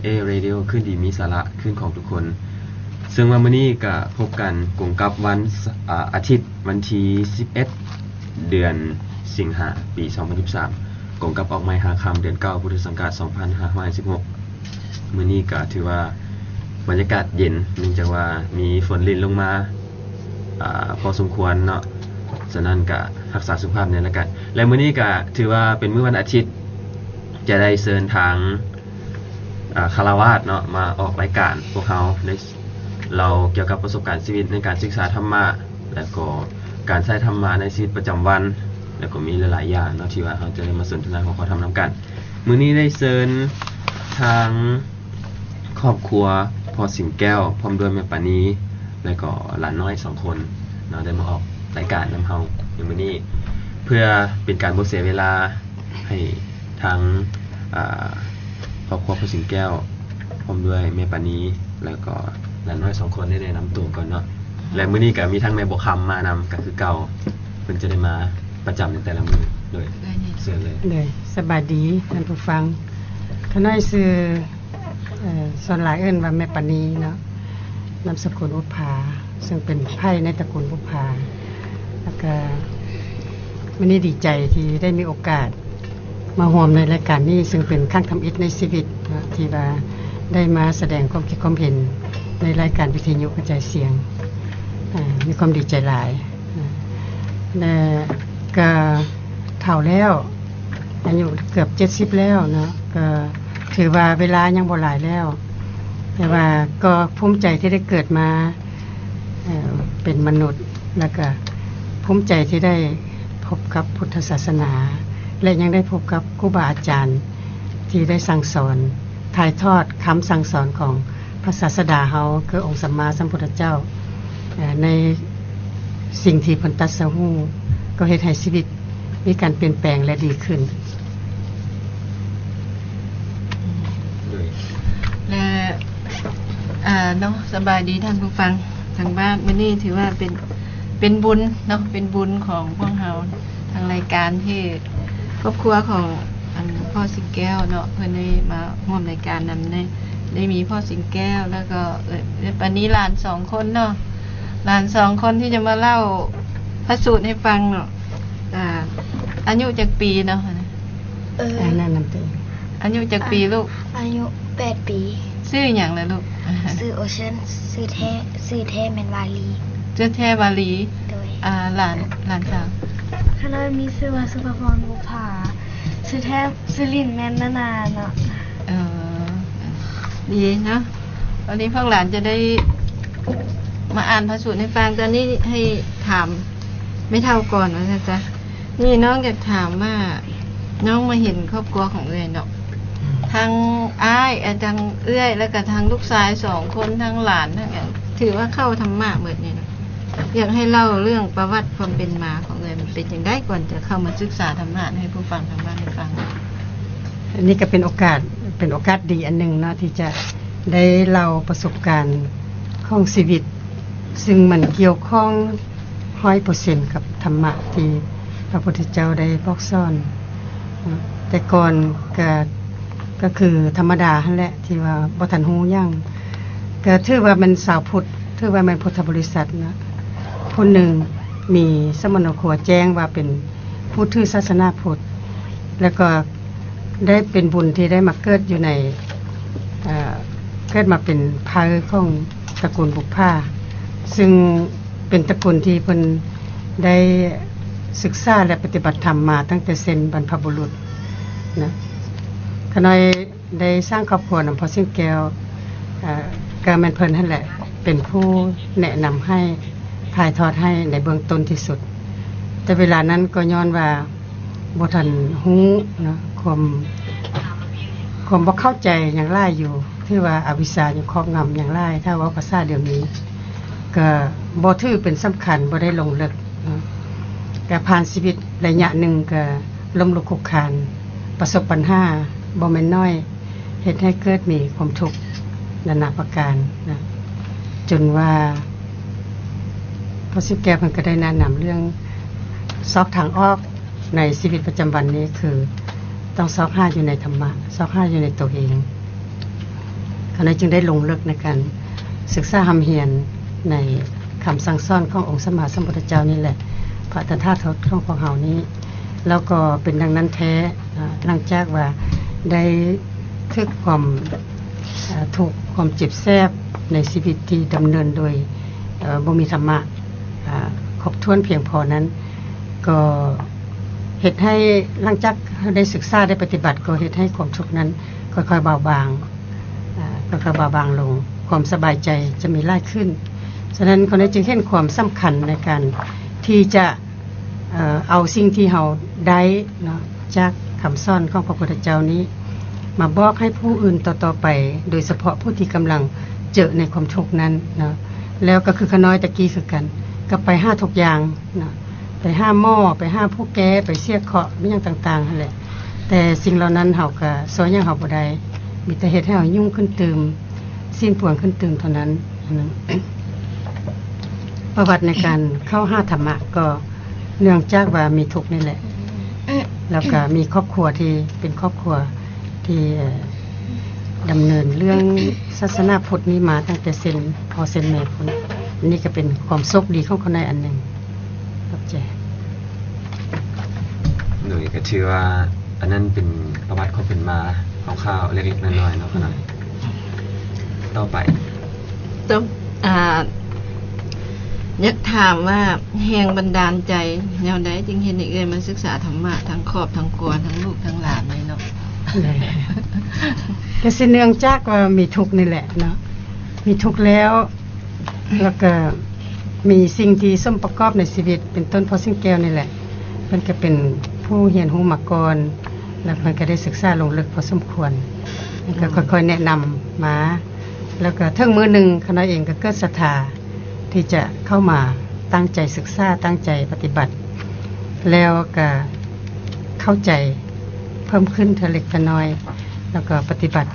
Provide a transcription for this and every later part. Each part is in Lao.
ເອ Radio ຄືນດີມີສາລະ ຄືນຂອງທຸກຄົນ. ເຊິ່ງວ່າມື້ນີ້ກະພົບກັນກົງກັບວັນ ອາ ອາທິດ ວັນທີສິບເອັດ ເດືອນສິງຫາ ປີສອງພັນສິບສາມ ກົງກັບອອກໃໝ່ຫ້າຄ່ຳ ເດືອນເກົ້າ ພຸດທະສັງກະຣາດ ສອງພັນຫ້າຮ້ອຍຫ້າສິບຫົກ. ມື້ນີ້ກະຖືວ່າບັນຍາກາດເຢັນ ເນື່ອງຈາກວ່າມີຝົນລິນລົງມາ ອາ ພໍສົມຄວນເນາະ, ສະນັ້ນກະຮັກສາສຸຂະພາບແດ່ລະກັນ. ແລະ ມື້ນີ້ກະຖືວ່າເປັນມື້ວັນອາທິດ ຈະໄດ້ເຊີນທາງ ອາ ຄາລາວາດເນາະ ມາອອກລາຍການພວກເຮົາ ໄດ້ເລົ່າກ່ຽວກັບປະສົບການຊີວິດໃນການສຶກສາທຳມະ ແລະ ກໍການໃຊ້ທຳມະໃນຊີວິດປະຈຳວັນ ແລະ ກໍມີຫຼາຍໆຢ່າງເນາະ ທີ່ວ່າເຮົາຈະໄດ້ມາສົນທະນາຫົວຂໍ້ທຳນຳກັນ. ມື້ນີ້ໄດ້ເຊີນທາງຄອບຄົວພໍ່ສິງແກ້ວ ພ້ອມດ້ວຍແມ່ປານີ ແລະ ກໍຫຼານນ້ອຍສອງຄົນເນາະ ໄດ້ມາອອກລາຍການນຳເຮົາໃນມື້ນີ້ ເພື່ອເປັນການບໍ່ເສຍເວລາ ໃຫ້ທາງ ອາ ຄອບຄົວພໍ່ສິງແກ້ວ ພ້ອມດ້ວຍແມ່ປານີ ແລ້ວກໍຫຼານນ້ອຍສອງຄົນໄດ້ແນະນຳໂຕກ່ອນເນາະ. ແລະ ມື້ນີ້ກໍມີທັງແມ່ບົວຄຳມານຳກໍຄືເກົ່າ, ເພິ່ນຈະໄດ້ມາປະຈຳໃນແຕ່ລະມື້. ໂດຍ ເຊີນເລີຍ. ໂດຍ ສະບາຍດີທ່ານຜູ້ຟັງ. ຂ້ານ້ອຍຊື່ ເອີ ສ່ວນຫຼາຍເອີ້ນວ່າແມ່ປານີເນາະ, ນາມສະກຸນບຸບຜາ ເຊິ່ງເປັນໃພ້ໃນຕະກຸນບຸບຜາ. ແລ້ວກະມື້ນີ້ດີໃຈທີ່ໄດ້ມີໂອກາດມາຮ່ວມໃນລາຍການນີ້ ເຊິ່ງເປັນຄັ້ງທຳອິດໃນຊີວິດເນາະ ທີ່ວ່າໄດ້ມາສະແດງຄວາມຄິດຄວາມເຫັນໃນລາຍການວິທະຍຸກະຈາຍສຽງ. ເອີ ມີຄວາມດີໃຈຫຼາຍ. ແລະ ກະເຖົ້າແລ້ວ ອາຍຸເກືອບເຈັດສິບແລ້ວເນາະ, ກໍຖືວ່າເວລາຍັງບໍ່ຫຼາຍແລ້ວ, ແຕ່ວ່າກໍພູມໃຈທີ່ໄດ້ເກີດມາ ເອີ ເປັນມະນຸດ, ແລ້ວກະພູມໃຈທີ່ໄດ້ພົບກັບພຸດທະສາສະໜາ ແລະ ຍັງໄດ້ພົບກັບຄູບາອາຈານທີ່ໄດ້ສັ່ງສອນ ຖ່າຍທອດຄຳສັ່ງສອນຂອງພະສາສະດາເຮົາ ຄືອົງສຳມາສຳພຸດທະເຈົ້າ ເອີ ໃນສິ່ງທີ່ເພິ່ນຕັດສະຮູ້ ກໍເຮັດໃຫ້ຊີວິດມີການປ່ຽນແປງ ແລະ ດີຂຶ້ນ. ໂດຍ ແລະ ເອີ ເນາະ ສະບາຍດີທ່ານຜູ້ຟັງທາງບ້ານ. ມື້ນີ້ຖືວ່າເປັນ ເປັນບຸນເນາະ ເປັນບຸນຂອງພວກເຮົາ ທາງລາຍການທີ່ຄອບຄົວຂອງ ອັນ ພໍ່ສິງແກ້ວເນາະ ເພິ່ນໄດ້ມາຮ່ວມລາຍການນຳ ໄດ້ ໄດ້ມີພໍ່ສິງແກ້ວ ແລ້ວກໍ ເອີ ແມ່ປານີ ຫຼານສອງຄົນເນາະ, ຫຼານສອງຄົນທີ່ຈະມາເລົ່າພະສູດໃຫ້ຟັງເນາະ. ອາ ອາຍຸຈັກປີເນາະ? ເອີ ແນະນຳຕົວເອງ. ອາຍຸຈັກປີລູກ? ອາຍຸແປດປີ. ຊື່ຫຍັງລະລູກ? ຊື່ໂອເຊີນ. ຊື່ແທ້ ຊື່ແທ້ແມ່ນວາລີ. ຊື່ແທ້ວາລີ. ໂດຍ. ອາ ຫຼານ ຫຼານສາວ? ຂ້ານ້ອຍມີຊື່ວ່າສຸພາພອນ ບຸບຜາ. ຊື່ແທ້ ຊື່ຫຼິ້ນແມ່ນນານາເນາະ. ເອີ ດີເນາະ. ວັນນີ້ພວກຫຼານຈະໄດ້ມາອ່ານພະສູດໃຫ້ຟັງ. ຕອນນີ້ໃຫ້ຖາມແມ່ເຖົ້າກ່ອນວ່າຊັ້ນຊະ. ນີ້ນ້ອງຢາກຖາມວ່າ ນ້ອງມາເຫັນຄອບຄົວຂອງເອື້ອຍເນາະ, ທັງອ້າຍ ເອີ ທັງເອື້ອຍ ແລ້ວກະທັງລູກຊາຍສອງຄົນ ທັງຫຼານ ທັງຫຍັງ ຖືວ່າເຂົ້າທຳມະໝົດນີ້ເນາະ. ຢາກໃຫ້ເລົ່າເລື່ອງປະຫວັດຄວາມເປັນມາຂອງເອື້ອຍ ມັນເປັນຈັ່ງໃດ ກ່ອນຈະເຂົ້າມາສຶກສາທຳມະໃຫ້ຜູ້ຟັງທາງບ້ານໄດ້ຟັງ. ອັນນີ້ກໍເປັນໂອກາດ ເປັນໂອກາດດີອັນໜຶ່ງເນາະ ທີ່ຈະໄດ້ເລົ່າປະສົບການຂອງຊີວິດ ຊຶ່ງມັນກ່ຽວຂ້ອງຮ້ອຍເປີເຊັນກັບທຳມະທີ່ພະພຸດທະເຈົ້າໄດ້ບອກສອນ. ແຕ່ກ່ອນກະ ກະຄືທຳມະດາຫັ້ນແຫຼະ ທີ່ວ່າບໍ່ທັນຮູ້ຫຍັງ, ກະຖືວ່າແມ່ນຊາວພຸດ ຖືວ່າແມ່ນພຸດທະບໍລິສັດເນາະ. ຜູ້ໜຶ່ງມີສະມະໂນຄົວແຈ້ງວ່າເປັນຜູ້ຖືສາສະໜາພຸດ ແລ້ວກໍ ໄດ້ເປັນບຸນທີ່ໄດ້ມາເກີດຢູ່ໃນ ເອີ ເກີດມາເປັນໃພ້ຂອງຕະກຸນບຸບຜາ ຊຶ່ງເປັນຕະກຸນທີ່ເພິ່ນໄດ້ສຶກສາ ແລະ ປະຕິບັດທຳມາຕັ້ງແຕ່ເຊັ່ນບັນພະບຸລຸດນະ. ຂ້ານ້ອຍໄດ້ສ້າງຄອບຄົວນຳພໍ່ສິງແກ້ວ ເອີ ກໍແມ່ນເພິ່ນຫັ້ນແຫຼະ ເປັນຜູ້ແນະນຳໃຫ້ ຖ່າຍທອດໃຫ້ໃນເບື້ອງຕົ້ນທີ່ສຸດ. ແຕ່ເວລານັ້ນກໍຍ້ອນວ່າ ບໍ່ທັນຮູ້ເນາະ ຄວາມ ຄວາມບໍ່ເຂົ້າໃຈຫຍັງຫຼາຍຢູ່ ຖືວ່າອະວິຊາຍັງຄອບງຳຫຍັງຫຼາຍ ຖ້າເວົ້າພາສາດຽວນີ້ ກະບໍ່ຖືເປັນສຳຄັນ ບໍ່ໄດ້ລົງເລິກເນາະ. ກະຜ່ານຊີວິດໄລຍະໜຶ່ງ ກະລົ້ມລຸກຄຸກຄານ ປະສົບບັນຫາບໍ່ແມ່ນໜ້ອຍ ເຮັດໃຫ້ເກີດມີຄວາມທຸກນານາປະການນະ ຈົນວ່າພໍ່ສິງແກ້ວເພິ່ນກໍໄດ້ແນະນຳເລື່ອງຊອກທາງອອກໃນຊີວິດປະຈຳວັນນີ້ ຄືຕ້ອງຊອກຫາຢູ່ໃນທຳມະ ຊອກຫາຢູ່ໃນຕົວເອງ. ເຮົານັ້ນຈຶ່ງໄດ້ລົງເລິກໃນການສຶກສາຮ່ຳຮຽນໃນຄຳສັ່ງສອນຂອງອົງສຳມາສຳພຸດທະເຈົ້ານີ້ແຫຼະ ພະຕະຖາຄົດຂອງພວກເຮົານີ້ ແລ້ວກໍເປັນດັ່ງນັ້ນແທ້ ອາ ຫຼັງຈາກວ່າໄດ້ຖືກຄວາມ ອາ ທຸກ ຄວາມເຈັບແສບໃນຊີວິດທີ່ດຳເນີນໂດຍ ເອີ ບໍ່ມີທຳມະ ອາ ຄົບຖ້ວນພຽງພໍນັ້ນ ກໍເຮັດໃຫ້ ຫຼັງຈາກໄດ້ສຶກສາ ໄດ້ປະຕິບັດ ກໍເຮັດໃຫ້ຄວາມທຸກນັ້ນຄ່ອຍໆເບົາບາງ ອາ ຄ່ອຍໆເບົາບາງລົງ, ຄວາມສະບາຍໃຈຈະມີຫຼາຍຂຶ້ນ. ສະນັ້ນ ຂ້ອຍຈຶ່ງເຫັນຄວາມສຳຄັນໃນການທີ່ຈະ ເອີ ເອົາສິ່ງທີ່ເຮົາໄດ້ເນາະ ຈາກຄຳສອນຂອງພະພຸດທະເຈົ້ານີ້ ມາບອກໃຫ້ຜູ້ອື່ນຕໍ່ໆໄປ, ໂດຍສະເພາະຜູ້ທີ່ກຳລັງເຈີໃນຄວາມທຸກນັ້ນເນາະ. ແລ້ວກໍຄືຂ້ານ້ອຍຕະກີ້ຄືກັນ, ກໍໄປຫາທຸກຢ່າງເນາະ, ໄປຫາໝໍ, ໄປຫາຜູ້ແກ້, ໄປເສຍເຄາະ ມີຫຍັງຕ່າງໆຫັ້ນແຫຼະ. ແຕ່ສິ່ງເຫຼົ່ານັ້ນເຮົາກໍຊ່ວຍຫຍັງເຮົາບໍ່ໄດ້, ມີແຕ່ເຮັດໃຫ້ເຮົາຫຍຸ້ງຂຶ້ນຕື່ມ, ສິ້ນເປືອງຂຶ້ນຕື່ມເທົ່ານັ້ນ. ອັນນັ້ນ ປະຫວັດໃນການເຂົ້າຫາທຳມະກໍເນື່ອງຈາກວ່າມີທຸກນີ້ແຫຼະ, ແລ້ວກໍມີຄອບຄົວທີ່ເປັນຄອບຄົວທີ່ ເອີ ດຳເນີນເລື່ອງສາສະໜາພຸດນີ້ມາຕັ້ງແຕ່ເຊັ່ນພໍ່ເຊັ່ນແມ່ພຸ້ນ. ອັນນີ້ກໍເປັນຄວາມໂຊກດີຂອງຂ້ານ້ອຍອັນໜຶ່ງ. ຂອບໃຈ. ໂດຍ ກໍຖືວ່າອັນນັ້ນເປັນປະຫວັດຄວາມເປັນມາຄ່າວໆ ເລັກໆນ້ອຍໆເນາະ. ຕໍ່ໄປ ຕ້ອງ ອ່າ ຢາກຖາມວ່າແຮງບັນດານໃຈແນວໃດຈຶ່ງເຮັດໃຫ້ເອື້ອຍມາສຶກສາທຳມະທັງຄອບທັງຄົວ ທັງລູກທັງຫຼານເລີຍເນາະ? ກໍຊິເນື່ອງຈາກວ່າມີທຸກນີ້ແຫຼະເນາະ, ມີທຸກແລ້ວ ແລ້ວກໍມີສິ່ງທີ່ສົມປະກອບໃນຊີວິດ ເປັນຕົ້ນພໍ່ສິງແກ້ວນີ້ແຫຼະ, ເພິ່ນກໍເປັນຜູ້ຮຽນຮູ້ມາກ່ອນ ແລ້ວເພິ່ນກໍໄດ້ສຶກສາລົງເລິກພໍສົມຄວນ ແລ້ວກໍ ອືມ ຄ່ອຍໆແນະນຳມາ. ແລ້ວກໍເຖິງມື້ໜຶ່ງ ຂ້ານ້ອຍເອງກໍເກີດສັດທາທີ່ຈະເຂົ້າມາຕັ້ງໃຈສຶກສາ, ຕັ້ງໃຈປະຕິບັດ, ແລ້ວກໍເຂົ້າໃຈເພີ່ມຂຶ້ນເທື່ອເລັກເທື່ອນ້ອຍ ແລ້ວກໍປະຕິບັດ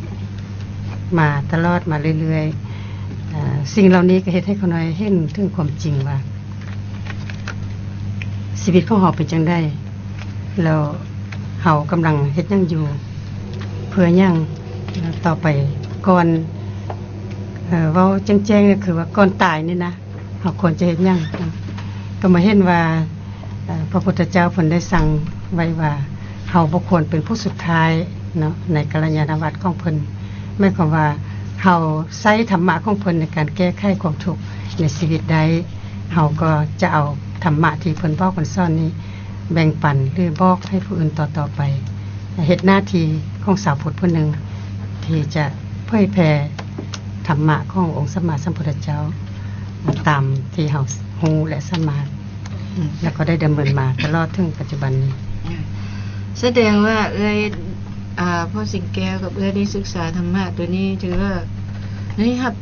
ມາຕະຫຼອດມາເລື້ອຍໆ. ເອີ ສິ່ງເຫຼົ່ານີ້ກໍເຮັດໃຫ້ຂ້ານ້ອຍເຫັນເຖິງຄວາມຈິງວ່າ ຊີວິດຂອງເຮົາເປັນຈັ່ງໃດ ແລ້ວເຮົາກຳລັງເຮັດຫຍັງຢູ່ ເພື່ອຫຍັງຕໍ່ໄປ. ກ່ອນ ເອີ ເວົ້າແຈ້ງໆ ກໍຄືວ່າກ່ອນຕາຍນີ້ນະ ເຮົາຄວນຈະເຮັດຫຍັງ? ກໍມາເຫັນວ່າ ເອີ ພະພຸດທະເຈົ້າເພິ່ນໄດ້ສັ່ງໄວ້ວ່າ ເຮົາບໍ່ຄວນເປັນຜູ້ສຸດທ້າຍເນາະ ໃນກັນລະຍານະວັດຂອງເພິ່ນ. ໝາຍຄວາມວ່າ ເຮົາໃຊ້ທຳມະຂອງເພິ່ນໃນການແກ້ໄຂຄວາມທຸກໃນຊີວິດໄດ້, ເຮົາກໍຈະເອົາທຳມະທີ່ເພິ່ນບອກເພິ່ນສອນນີ້ ແບ່ງປັນ ຫຼື ບອກໃຫ້ຜູ້ອື່ນຕໍ່ໆໄປ, ເຮັດໜ້າທີ່ຂອງຊາວພຸດຜູ້ໜຶ່ງ ທີ່ຈະເຜີຍແຜ່ທຳມະຂອງອົງສຳມາສຳພຸດທະເຈົ້າ ຕາມທີ່ເຮົາຮູ້ ແລະ ສາມາດ ອືມ ແລ້ວກໍໄດ້ດຳເນີນມາຕະຫຼອດເຖິງປັດຈຸບັນນີ້. ສະແດງວ່າເອື້ອຍ ອ່າ ພໍ່ສິງແກ້ວກັບເອື້ອຍໄດ້ສຶກສາທຳມະໂຕນີ້ ຖືວ່າໄດ້ຮັບ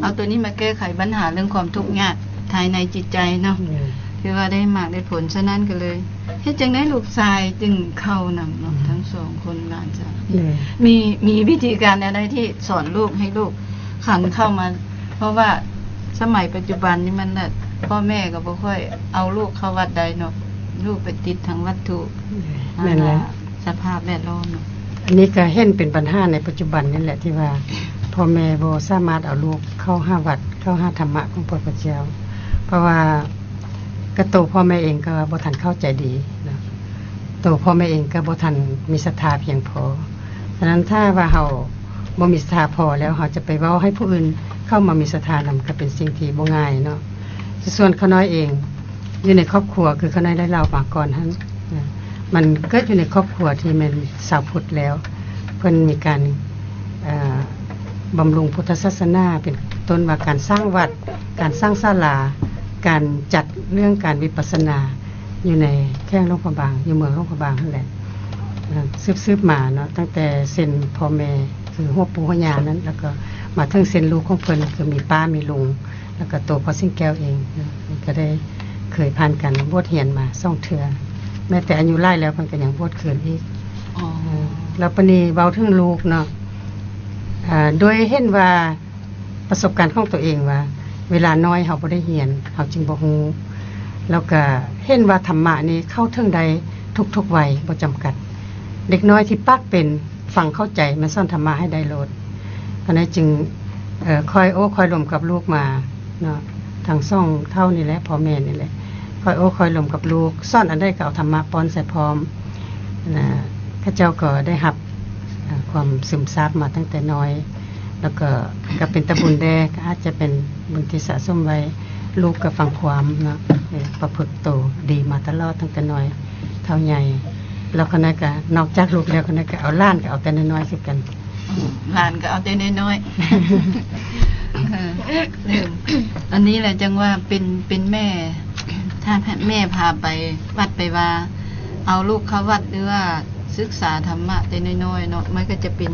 ເອົາໂຕນີ້ມາແກ້ໄຂບັນຫາເລື່ອງຄວາມທຸກຍາກພາຍໃນຈິດໃຈເນາະ, ອືມ ຖືວ່າໄດ້ໝາກໄດ້ຜົນ. ສະນັ້ນກໍເລີຍ ເຮັດຈັ່ງໃດລູກຊາຍຈຶ່ງເຂົ້ານຳເນາະ ອືມ ທັງສອງຄົນຫຼານຊາຍ? ໂດຍ ມີ ມີວິທີການແນວໃດທີ່ສອນລູກໃຫ້ລູກຂັນເຂົ້າມາ? ເພາະວ່າສະໄໝປັດຈຸບັນນີ້ມັນ ພໍ່ແມ່ກໍບໍ່ຄ່ອຍເອົາລູກເຂົ້າວັດໄດ້ເນາະ, ລູກໄປຕິດທາງວັດຖຸ. ແມ່ນແລ້ວ ສະພາບແວດລ້ອມເນາະ. ອັນນີ້ກໍເຫັນເປັນບັນຫາໃນປັດຈຸບັນນີ້ແຫຼະ ທີ່ວ່າພໍ່ແມ່ບໍ່ສາມາດເອົາລູກເຂົ້າຫາວັດ ເຂົ້າຫາທຳມະຂອງພະພຸດທະເຈົ້າ, ເພາະວ່າ ກະໂຕພໍ່ແມ່ເອງກໍບໍ່ທັນເຂົ້າໃຈດີເນາະ, ໂຕພໍ່ແມ່ເອງກໍບໍ່ທັນມີສັດທາພຽງພໍ. ສະນັ້ນ ຖ້າວ່າເຮົາບໍ່ມີສັດທາພໍແລ້ວ ເຮົາຈະໄປເວົ້າໃຫ້ຜູ້ອື່ນເຂົ້າມາມີສັດທານຳ ກໍເປັນສິ່ງທີ່ບໍ່ງ່າຍເນາະ. ສ່ວນຂ້ານ້ອຍເອງ ຢູ່ໃນຄອບຄົວ ຄືຂ້ານ້ອຍໄດ້ເລົ່າມາກ່ອນຫັ້ນ ມັນເກີດຢູ່ໃນຄອບຄົວທີ່ແມ່ນຊາວພຸດແລ້ວ ເພິ່ນມີການ ເອີ ບຳລຸງພຸດທະສາສະໜາ ເປັນຕົ້ນວ່າການສ້າງວັດ, ການສ້າງສາລາ, ການຈັດເລື່ອງການວິປັດສະນາ ຢູ່ໃນແຂວງຫຼວງພະບາງ, ຢູ່ເມືອງຫຼວງພະບາງຫັ້ນແຫຼະ ເອີ ສືບໆມາເນາະ, ຕັ້ງແຕ່ເຊັ່ນພໍ່ແມ່ ຄືຫົວປູ່ຫົວຍ່ານັ້ນ, ແລ້ວກໍມາເຖິງເຊັ່ນລູກຂອງເພິ່ນ ຄືມີປ້າມີລຸງ, ແລ້ວກໍໂຕພໍ່ສິງແກ້ວເອງ ເອີ ກໍໄດ້ເຄີຍຜ່ານການບວດຮຽນມາສອງເທື່ອ, ແມ້ແຕ່ອາຍຸຫຼາຍແລ້ວ ເພິ່ນກໍຍັງບວດຄືນອີກ. ອໍ ເອີ ແລ້ວປານນີ້ເວົ້າເຖິງລູກເນາະ, ອາ ໂດຍເຫັນວ່າ ປະສົບການຂອງຕົວເອງວ່າ ເວລານ້ອຍເຮົາບໍ່ໄດ້ຮຽນ ເຮົາຈຶ່ງບໍ່ຮູ້, ແລ້ວກະເຫັນວ່າທຳມະນີ້ເຂົ້າເຖິງໄດ້ທຸກໆໄວ ບໍ່ຈຳກັດ. ເດັກນ້ອຍທີ່ປາກເປັນ ຟັງເຂົ້າໃຈ ແມ່ນສອນທຳມະໃຫ້ໄດ້ໂລດ. ຂ້ານ້ອຍຈຶ່ງ ເອີ ຄ່ອຍໂອ້ຄ່ອຍລົມກັບລູກມາເນາະ ທັງສອງເຖົ້ານີ້ແຫຼະ ພໍ່ແມ່ນີ້ແຫຼະ ຄ່ອຍໂອ້ຄ່ອຍລົມກັບລູກ ສອນອັນໃດກໍເອົາທຳມະປ້ອນໃສ່ພ້ອມນະ ເຂົາເຈົ້າກໍໄດ້ຮັບ ເອີ ຄວາມຊຶມຊາບມາຕັ້ງແຕ່ນ້ອຍ ແລ້ວກໍ ກໍເປັນຕາບຸນແດ່ ກໍອາດຈະເປັນບຸນທີ່ສະສົມໄວ້ ລູກກໍຟັງຄວາມເນາະ ເອີ ປະພຶກໂຕດີມາຕະຫຼອດຕັ້ງແຕ່ນ້ອຍເທົ່າໃຫຍ່ ແລ້ວຂ້ານ້ອຍກໍນອກຈາກລູກແລ້ວ ຂ້ານ້ອຍກໍເອົາຫຼານ ກໍເອົາແຕ່ນ້ອຍໆຄືກັນ. ອືມ ຫຼານກໍເອົາແຕ່ນ້ອຍໆ ເອີ ເລີ່ມ ອັນນີ້ແຫຼະຈັ່ງວ່າເປັນ ເປັນແມ່ ຖ້າແມ່ພາໄປວັດໄປວາ ເອົາລູກເຂົ້າວັດ ຫຼືວ່າສຶກສາທຳມະແຕ່ນ້ອຍໆເນາະ ມັນກໍຈະເປັນ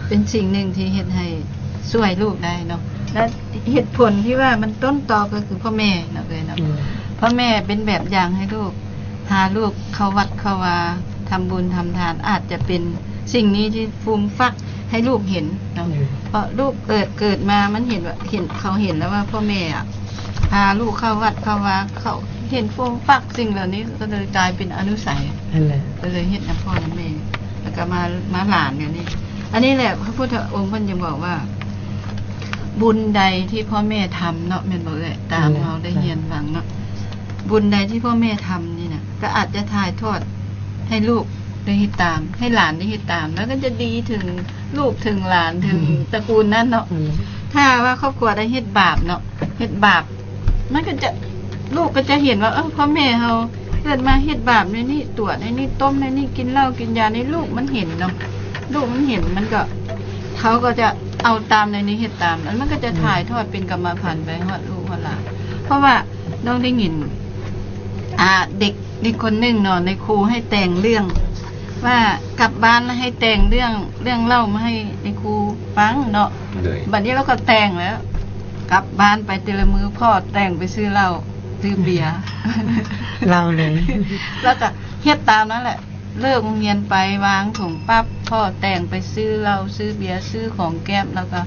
ເປັນສິ່ງໜຶ່ງທີ່ເຮັດໃຫ້ຊ່ວຍລູກໄດ້ເນາະ ແລະ ເຫດຜົນທີ່ວ່າມັນຕົ້ນຕໍກໍຄືພໍ່ແມ່ເນາະ ເອີຍເນາະ ອືມ ພໍ່ແມ່ເປັນແບບຢ່າງໃຫ້ລູກ ພາລູກເຂົ້າວັດເຂົ້າວາ ທຳບຸນທຳທານ ອາດຈະເປັນສິ່ງນີ້ທີ່ຟູມຟັກໃຫ້ລູກເຫັນເນາະ ອືມ ເພາະລູກເກີດ ເກີດມາມັນເຫັນວ່າ ເຫັນ ເຂົາເຫັນແລ້ວວ່າພໍ່ແມ່ອະ ພາລູກເຂົ້າວັດເຂົ້າວາ ເຂົາເຫັນຟູມຟັກສິ່ງເຫຼົ່ານີ້ ກໍເລີຍກາຍເປັນອະນຸໄສ ນັ້ນແຫຼະ ກໍເລີຍເຮັດນຳພໍ່ນຳແມ່ ແລ້ວກໍມາ ມາຫຼານແນວນີ້ ອັນນີ້ແຫຼະ ພະພຸດທະອົງເພິ່ນຈຶ່ງບອກວ່າ ບຸນໃດທີ່ພໍ່ແມ່ທຳເນາະ ແມ່ນບໍ່ເອື້ອຍ? ຕາມເຮົາໄດ້ຮຽນຟັງເນາະ ບຸນໃດທີ່ພໍ່ແມ່ທຳນີ້ນະ ກໍອາດຈະຖ່າຍທອດໃຫ້ລູກໄດ້ເຮັດຕາມ ໃຫ້ຫຼານໄດ້ເຮັດຕາມ ແລ້ວກໍຈະດີເຖິງລູກເຖິງຫຼານເຖິງ ອືມ ຕະກູນນັ້ນເນາະ ອືມ ຖ້າວ່າຄອບຄົວໃດເຮັດບາບເນາະ ເຮັດບາບ ມັນກໍຈະ ລູກກໍຈະເຫັນວ່າ ເອີ ພໍ່ແມ່ເຮົາເກີດມາເຮັດບາບໃນນີ້ ຕົວະໃນນີ້ ຕົ້ມໃນນີ້ ກິນເຫຼົ້າກິນຢາໃນ ລູກມັນເຫັນເນາະ ລູກມັນເຫັນ ມັນກໍ ເຂົາກໍຈະເອົາຕາມໃນນີ້ ເຮັດຕາມ ແລ້ວມັນກໍຈະ ອືມ ຖ່າຍທອດເປັນກຳມະພັນໄປຮອດລູກຮອດຫຼານ ເພາະວ່ານ້ອງໄດ້ຍິນ ອ່າ ເດັກ ເດັກຄົນໜຶ່ງເນາະ ໃນຄູໃຫ້ແຕ່ງເລື່ອງ ວ່າກັບບ້ານແລ້ວໃຫ້ແຕ່ງເລື່ອງ ເລື່ອງເລົ່າມາໃຫ້ໃນຄູຟັງເນາະ ໂດຍ ບັດນີ້ລາວກໍແຕ່ງແລ້ວ ກັບບ້ານໄປແຕ່ລະມື້ ພໍ່ແຕ່ງໄປຊື້ເຫຼົ້າ ຊື້ເບຍ ເລົ່າເລີຍ ແລ້ວກໍເຮັດຕາມນັ້ນແຫຼະ ເລີກໂຮງຮຽນໄປວາງຖົງປັບ ພໍ່ແຕ່ງໄປຊື້ເຫຼົ້າ ຊື້ເບຍ ຊື້ຂອງແກັບ ແລ້ວກໍ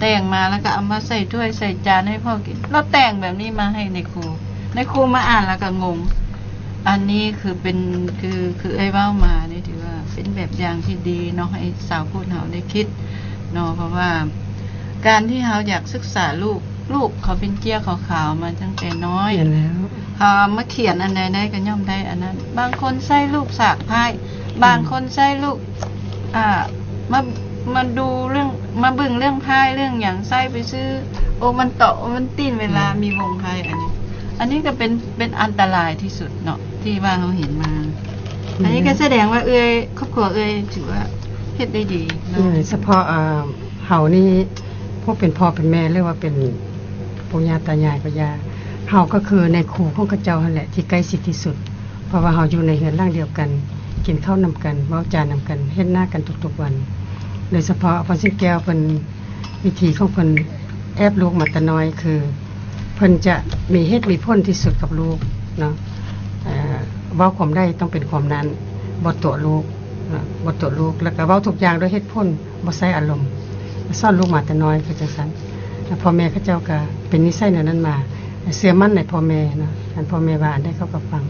ແຕ່ງມາ ແລ້ວກໍເອົາມາໃສ່ຖ້ວຍໃສ່ຈານໃຫ້ພໍ່ກິນ ລາວແຕ່ງແບບນີ້ມາໃຫ້ໃນຄູ ໃນຄູມາອ່ານແລ້ວກໍງົງ ອັນນີ້ຄືເປັນ ຄື ຄືເອື້ອຍເວົ້າມານີ້ ຖືວ່າເປັນແບບຢ່າງທີ່ດີເນາະ ໃຫ້ຊາວພຸດເຮົາໄດ້ຄິດເນາະ ເພາະວ່າການທີ່ເຮົາຢາກສຶກສາລູກ ລູກເຂົາເປັນເຈ້ຍຂາວໆມາຕັ້ງແຕ່ນ້ອຍ ແມ່ນແລ້ວ ເຮົາມາຂຽນອັນໃດໄດ້ກໍຍ່ອມໄດ້ອັນນັ້ນ ບາງຄົນໃຊ້ລູກສາກພ້າຍ ອືມ ບາງຄົນໃຊ້ລູກ ອ່າ ມາ ມາດູເລື່ອງ ມາເບິ່ງເລື່ອງພ້າຍເລື່ອງຫຍັງ ໃຊ້ໄປຊື້ໂອວັນເຕາະໂອວັນຕິນ ເວລາ ອືມ ມີວົງໄພ ອັນນີ້ ອັນນີ້ກໍເປັນ ເປັນອັນຕະລາຍທີ່ສຸດເນາະ ທີ່ວ່າເຮົາເຫັນມາ ອືມ ອັນນີ້ກໍສະແດງວ່າເອື້ອຍ ຄອບຄົວເອື້ອຍຖືວ່າເຮັດໄດ້ດີເນາະ ໂດຍສະເພາະ ເອີ ເຮົານີ້ຜູ້ເປັນພໍ່ເປັນແມ່ ຫຼືວ່າເປັນ ປູ່ຍ່າຕາຍາຍກໍຢ່າ ເຮົາກໍຄືໃນຄູຂອງເຂົາເຈົ້າຫັ້ນແຫຼະທີ່ໃກ້ຊິດທີ່ສຸດ ເພາະວ່າເຮົາຢູ່ໃນເຮືອນຫຼັງດຽວກັນ ກິນເຂົ້ານຳກັນ ເວົ້າຈານຳກັນ ເຫັນໜ້າກັນທຸກໆວັນ ໂດຍສະເພາະພໍ່ສິງແກ້ວເພິ່ນ ວິທີຂອງເພິ່ນແອບລູກມາແຕ່ນ້ອຍ ຄືເພິ່ນຈະມີເຫດມີຜົນທີ່ສຸດກັບລູກເນາະ ເອີ ເວົ້າຄວາມໃດຕ້ອງເປັນຄວາມນັ້ນ ບໍ່ຕົວະລູກເນາະ ບໍ່ຕົວະລູກ ແລ້ວກໍເວົ້າທຸກຢ່າງດ້ວຍເຫດຜົນ ບໍ່ໃຊ້ອາລົມ ສອນລູກມາແຕ່ນ້ອຍຄືຈັ່ງຊັ້ນ ແລ້ວພໍ່ແມ່ເຂົາເຈົ້າກໍເປັນນິໄສແນວນັ້ນມາ ເຊື່ອໝັ້ນໃນພໍ່ແມ່ເນາະ ອັນພໍ່ແມ່ວ່າອັນໃດເຂົາກໍຟັງ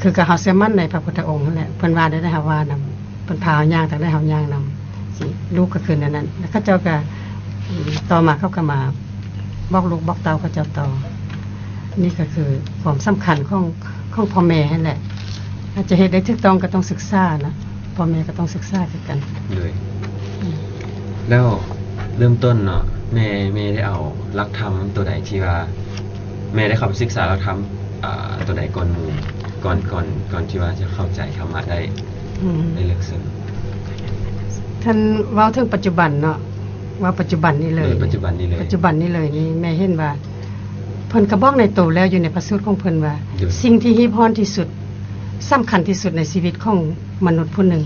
ຄືກັບເຮົາເຊື່ອໝັ້ນໃນພະພຸດທະອົງຫັ້ນແຫຼະ ເພິ່ນວ່າແນວໃດເຮົາວ່ານຳ ເພິ່ນພາເຮົາຍ່າງທາງໃດເຮົາຍ່າງນຳ ຊິ ລູກກໍຄືແນວນັ້ນ ແລ້ວເຂົາເຈົ້າກໍ ອືມ ຕໍ່ມາເຂົາກໍມາບອກລູກບອກເຕົ້າເຂົາເຈົ້າຕໍ່ ນີ້ກໍຄືຄວາມສຳຄັນຂອງ ຂອງພໍ່ແມ່ຫັ້ນແຫຼະ ຖ້າຈະເຮັດໄດ້ຖືກຕ້ອງກໍຕ້ອງສຶກສານະ ພໍ່ແມ່ກໍຕ້ອງສຶກສາຄືກັນ ໂດຍ ອືມ ແລ້ວເລີ່ມຕົ້ນເນາະ ແມ່ ແມ່ໄດ້ເອົາຫຼັກທຳຕົວໃດທີ່ວ່າ ແມ່ໄດ້ເຂົ້າໄປສຶກສາຫຼັກທຳ ອ່າ ຕົວໃດກ່ອນໝູ່ ກ່ອນ ກ່ອນ ກ່ອນທີ່ວ່າຈະເຂົ້າໃຈທຳມະໄດ້ ອືມ ໄດ້ເລິກເຊິ່ງ? ຄັນເວົ້າເຖິງປັດຈຸບັນເນາະ ເວົ້າປັດຈຸບັນນີ້ເລີຍ ໂດຍ ປັດຈຸບັນນີ້ເລີຍ ປັດຈຸບັນນີ້ເລີຍນີ້ ແມ່ເຫັນວ່າ ເພິ່ນກໍບອກໃນໂຕແລ້ວ ຢູ່ໃນພະສູດຂອງເພິ່ນວ່າ ໂດຍ ສິ່ງທີ່ຮີບຮ້ອນທີ່ສຸດ ສຳຄັນທີ່ສຸດໃນຊີວິດຂອງມະນຸດຜູ້ໜຶ່ງ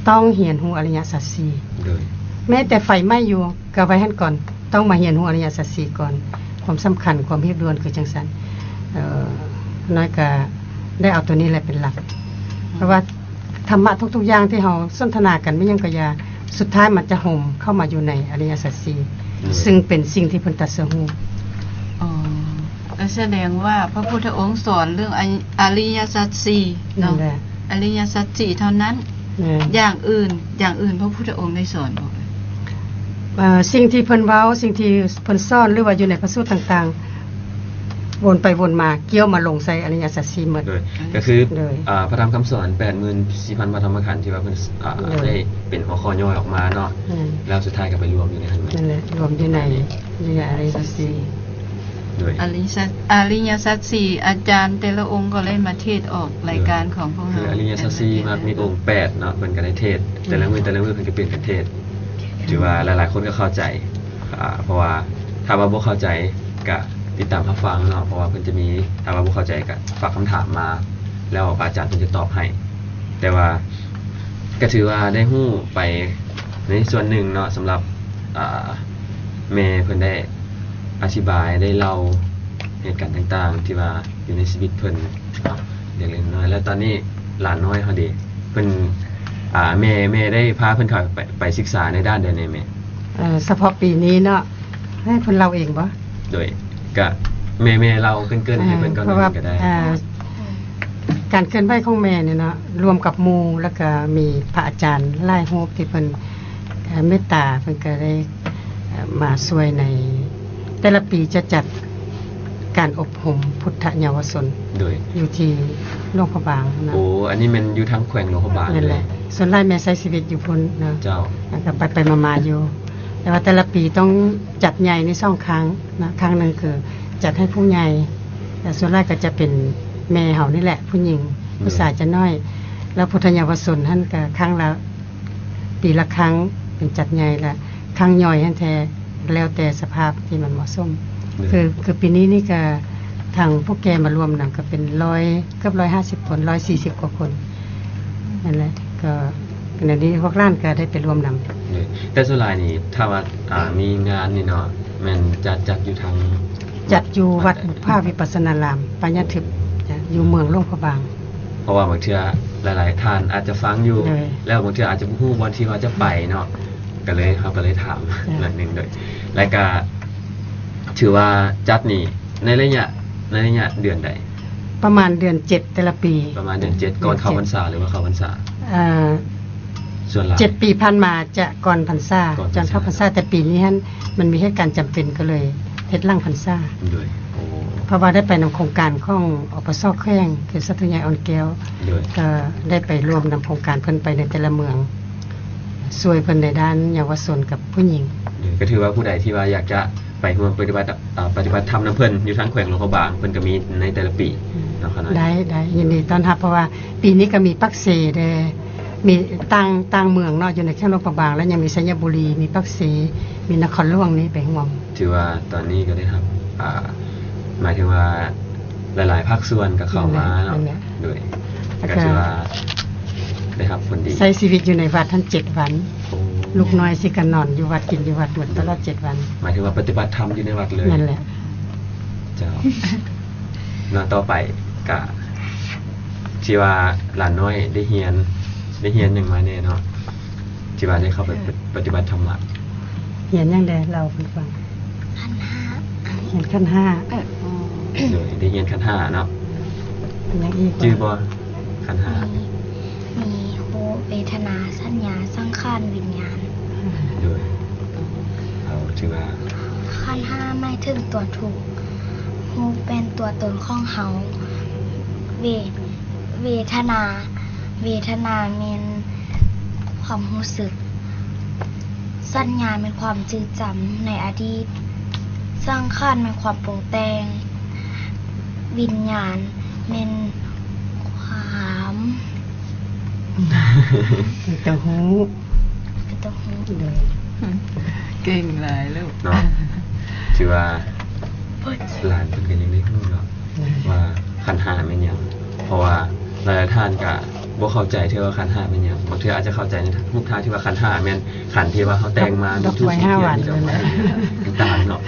ຕ້ອງຮຽນຮູ້ອະລິຍະສັດສີ່ ໂດຍ ແມ້ແຕ່ໄຟໄໝ້ຢູ່ ກໍໄວ້ຫັ້ນກ່ອນ ຕ້ອງມາຮຽນຮູ້ອະລິຍະສັດສີ່ກ່ອນ ຄວາມສຳຄັນ ຄວາມຮີບດ່ວນຄືຈັ່ງຊັ້ນ ເອີ ນ້ອຍກໍໄດ້ເອົາຕົວນີ້ແຫຼະເປັນຫຼັກ ເພາະວ່າທຳມະທຸກໆຢ່າງທີ່ເຮົາສົນທະນາກັນ ແມ່ນຫຍັງກໍຢ່າ ສຸດທ້າຍມັນຈະໂຮມເຂົ້າມາຢູ່ໃນອະລິຍະສັດສີ່ ອືມ ຊຶ່ງເປັນສິ່ງທີ່ເພິ່ນຕັດສະຮູ້. ອໍ ກໍສະແດງວ່າພະພຸດທະອົງສອນເລື່ອງອະ ອະລິຍະສັດສີ່ເນາະ ນັ້ນແຫຼະ ອະລິຍະສັດສີ່ເທົ່ານັ້ນ ແມ່ນ ຢ່າງອື່ນ ຢ່າງອື່ນພະພຸດທະອົງໄດ້ສອນບໍ່? ເອີ່ ສິ່ງທີ່ເພິ່ນເວົ້າ ສິ່ງທີ່ເພິ່ນສອນ ຫຼືວ່າຢູ່ໃນພະສູດຕ່າງໆ ວົນໄປວົນມາ ກ່ຽວມາລົງໃສ່ອະລິຍະສັດສີ່ໝົດ. ໂດຍ ກໍຄື ໂດຍ ອາ ພະທຳຄຳສອນແປດໝື່ນສີ່ພັນພະທຳມະຂັນທີ່ວ່າເພິ່ນ ອາ ໂດຍ ໄດ້ເປັນຫົວຂໍ້ຍ່ອຍອອກມາເນາະ. ແມ່ນ ແລ້ວສຸດທ້າຍກໍໄປລວມຢູ່ໃນຫັ້ນແມ່ນ. ນັ້ນແຫຼະ ລວມຢູ່ໃນ ຢູ່ໃນອະລິຍະສັດສີ່. ໂດຍ ອະລິຍະ ອະລິຍະສັດສີ່ ອາຈານແຕ່ລະອົງກໍໄດ້ມາເທດອອກລາຍການຂອງພວກເຮົາ. ຄືອະລິຍະສັດສີ່ມັກມີອົງແປດເນາະ ເພິ່ນກໍໄດ້ເທດ ແຕ່ລະມື້ ແຕ່ລະມື້ເພິ່ນກໍປ່ຽນກັນເທດ. ຖືວ່າຫຼາຍໆຄົນກໍເຂົ້າໃຈ ອາ ເພາະວ່າຖ້າວ່າບໍ່ເຂົ້າໃຈກໍຕິດຕາມຮັບຟັງເນາະ ເພາະວ່າເພິ່ນຈະມີ ຖ້າວ່າບໍ່ເຂົ້າໃຈກໍຝາກຄຳຖາມມາ ແລ້ວພະອາຈານເພິ່ນຈະຕອບໃຫ້. ແຕ່ວ່າກໍຖືວ່າໄດ້ຮູ້ໄປໃນສ່ວນໜຶ່ງເນາະ ສຳລັບ ອາ ແມ່ເພິ່ນໄດ້ອະທິບາຍ ໄດ້ເລົ່າເຫດການຕ່າງໆ ທີ່ວ່າຢູ່ໃນຊີວິດເພິ່ນເນາະ ເລັກໆນ້ອຍໆ. ແລ້ວຕອນນີ້ຫຼານນ້ອຍເຮົາເດ ເພິ່ນ ອາ ແມ່ ແມ່ໄດ້ພາເພິ່ນເຂົ້າໄປ ໄປສຶກສາໃນດ້ານໃດແດ່ແມ່? ເອີ ສະເພາະປີນີ້ເນາະ ໃຫ້ເພິ່ນເລົ່າເອງບໍ່? ໂດຍ ກະແມ່ ແມ່ເລົ່າເກີນໆໃຫ້ເພິ່ນກ່ອນໜຶ່ງກໍໄດ້. ເອີ ການເຄື່ອນໄຫວຂອງແມ່ນີ້ເນາະ ລວມກັບໝູ່ ແລ້ວກະມີພະອາຈານຫຼາຍຮູບທີ່ເພິ່ນ ເອີ ເມດຕາ ເພິ່ນກໍໄດ້ ເອີ ມາຊ່ວຍໃນ ແຕ່ລະປີຈະຈັດການອົບຮົມພຸດທະເຍົາວະຊົນ ໂດຍ ຢູ່ທີ່ຫຼວງພະບາງເນາະ. ໂອ້ ອັນນີ້ແມ່ນຢູ່ທາງແຂວງຫຼວງພະບາງ. ນັ້ນແຫຼະ ສ່ວນຫຼາຍແມ່ໃຊ້ຊີວິດຢູ່ພຸ້ນເນາະ. ເຈົ້າ ແລ້ວກໍໄປໆມາໆຢູ່ ແຕ່ວ່າແຕ່ລະປີຕ້ອງຈັດໃຫຍ່ນີ້ສອງຄັ້ງເນາະ ຄັ້ງໜຶ່ງຄືຈັດໃຫ້ຜູ້ໃຫຍ່ ແລະ ສ່ວນຫຼາຍກໍຈະເປັນແມ່ເຮົານີ້ແຫຼະ ຜູ້ຍິງ ຜູ້ຊາຍຈະໜ້ອຍ. ແລ້ວພຸດທະເຍົາວະຊົນຫັ້ນກໍຄັ້ງລະ ປີລະຄັ້ງເປັນຈັດໃຫຍ່ ແລະ ຄັ້ງຍ່ອຍຫັ້ນແທ້ ແລ້ວແຕ່ສະພາບທີ່ມັນເໝາະສົມ. ໂດຍ ຄື ຄືປີນີ້ນີ້ກະທາງຜູ້ແກ່ມາຮ່ວມນຳກະເປັນຮ້ອຍ ເກືອບຮ້ອຍຫ້າສິບຄົນ ຮ້ອຍສີ່ສິບກວ່າຄົນ ນັ້ນແຫຼະ. ກໍໃນນີ້ພວກຫຼານກະໄດ້ໄປຮ່ວມນຳ. ໂດຍ ແຕ່ສ່ວນຫຼາຍນີ້ຖ້າວ່າ ອາ ມີງານນີ້ເນາະ ແມ່ນຈະຈັດຢູ່ທາງ ຈັດຢູ່ວັດບຸບຜາວິປັດສະນາລາມ ປະຍາທຶບ ຢູ່ເມືອງຫຼວງພະບາງ. ເພາະວ່າບາງເທື່ອຫຼາຍໆທ່ານອາດຈະຟັງຢູ່ ໂດຍ ແລ້ວບາງເທື່ອອາດຈະບໍ່ຮູ້ບ່ອນທີ່ວ່າຈະໄປເນາະ ກໍເລີຍ ເຮົາກໍເລີຍຖາມ ເອີ ໜ້ອຍໜຶ່ງ. ໂດຍ ແລ້ວກໍຖືວ່າຈັດນີ້ໃນໄລຍະ ໃນໄລຍະເດືອນໃດ? ປະມານເດືອນເຈັດແຕ່ລະປີ. ປະມານເດືອນເຈັດ ເດືອນເຈັດ ກ່ອນເຂົ້າພັນສາ ຫຼືວ່າເຂົ້າພັນສາ? ເອີ ສ່ວນຫຼາຍ ເຈັດປີຜ່ານມາຈະກ່ອນພັນສາ ກ່ອນເຂົ້າພັນສາ. ແຕ່ປີນີ້ຫັ້ນມັນມີເຫດການຈຳເປັນ ກໍເລີຍເຮັດຫຼັງພັນສາ. ໂດຍ ໂອ້ ເພາະວ່າໄດ້ໄປນຳໂຄງການຂອງ ອປສ ແຂວງ ຄືສາທຸໃຫຍ່ອ່ອນແກ້ວ. ໂດຍ ກໍໄດ້ໄປຮ່ວມນຳໂຄງການເພິ່ນໄປໃນແຕ່ລະເມືອງ ຊ່ວຍເພິ່ນໃນດ້ານເຍົາວະຊົນກັບຜູ້ຍິງ. ໂດຍ ກໍຖືວ່າຜູ້ໃດທີ່ວ່າຢາກຈະໄປຮ່ວມປະຕິບັດ ອາ ປະຕິບັດທຳນຳເພິ່ນຢູ່ທາງແຂວງຫຼວງພະບາງ ເພິ່ນກໍມີໃນແຕ່ລະປີເນາະ. ໄດ້ ໄດ້ ຍິນດີຕ້ອນຮັບ ເພາະວ່າປີນີ້ກໍມີປາກເຊແດ່ ມີຕ່າງ ຕ່າງເມືອງເນາະ ຢູ່ໃນແຂວງຫຼວງພະບາງ ແລ້ວຍັງມີໄຊຍະບູລີ ມີປາກເຊ ມີນະຄອນຫຼວງນີ້ໄປຮ່ວມ. ຖືວ່າຕອນນີ້ກໍໄດ້ຮັບ ອາ ໝາຍເຖິງວ່າຫຼາຍໆພາກສ່ວນກໍເຂົ້າມາເນາະ. ໂດຍ ກໍຖືວ່າໄດ້ຮັບຜົນດີ ໃຊ້ຊີວິດຢູ່ໃນວັດຫັ້ນເຈັດວັນ. ໂອ້ ລູກນ້ອຍຊິກະນອນຢູ່ວັດ ກິນຢູ່ວັດໝົດຕະຫຼອດເຈັດວັນ. ໝາຍເຖິງວ່າປະຕິບັດທຳຢູ່ໃນວັດເລີຍ. ນັ້ນແຫຼະ ເຈົ້າ. ແລ້ວຕໍ່ໄປກະ ທີ່ວ່າຫຼານນ້ອຍໄດ້ຮຽນ ໄດ້ຮຽນຫຍັງມາແດ່ເນາະ ທີ່ວ່າໄດ້ເຂົ້າໄປປະ ປະຕິບັດທຳມະ? ຮຽນຫຍັງແດ່? ເລົ່າໃຫ້ຟັງ. ຂັນຫ້າ. ຮຽນຂັນຫ້າ. ໂດຍ ໄດ້ຮຽນຂັນຫ້າເນາະ. ຫຍັງອີກ? ຈື່ບໍ່? ຂັນຫ້າ ມີ ມີຮູບ ເວທະນາ ສັນຍາ ສັງຂານ ວິນຍານ. ໂດຍ ເອົາ ຖືວ່າ ຂັນຫ້າໝາຍເຖິງຕົວທຸກ, ຮູບແມ່ນຕົວຕົນຂອງເຮົາ, ເວ ເວທະນາ ເວທະນາແມ່ນຄວາມຮູ້ສຶກ, ສັນຍາແມ່ນຄວາມຈື່ຈຳໃນອະດີດ, ສັງຂານແມ່ນຄວາມປຸງແຕ່ງ, ວິນຍານ ແມ່ນຄວາມ ເປັນຕາຮູ້ ເປັນຕາຮູ້. ໂດຍ ເກັ່ງຫຼາຍລູກເນາະ. ຖືວ່າຫຼານເພິ່ນກໍຍັງໄດ້ຮູ້ເນາະ ໂດຍ ວ່າຂັນຫ້າແມ່ນຫຍັງ ເພາະວ່າຫຼາຍໆທ່ານກໍບໍ່ເຂົ້າໃຈເທື່ອວ່າຂັນຫ້າແມ່ນຫຍັງ. ບາງເທື່ອອາດຈະເຂົ້າໃຈໃນຮູບທາງທີ່ວ່າຂັນຫ້າແມ່ນຂັນທີ່ວ່າເຮົາແຕ່ງມາ ມີທູບ ມີທຽນ ມີດອກໄມ້ຕ່າງໆເນາະ.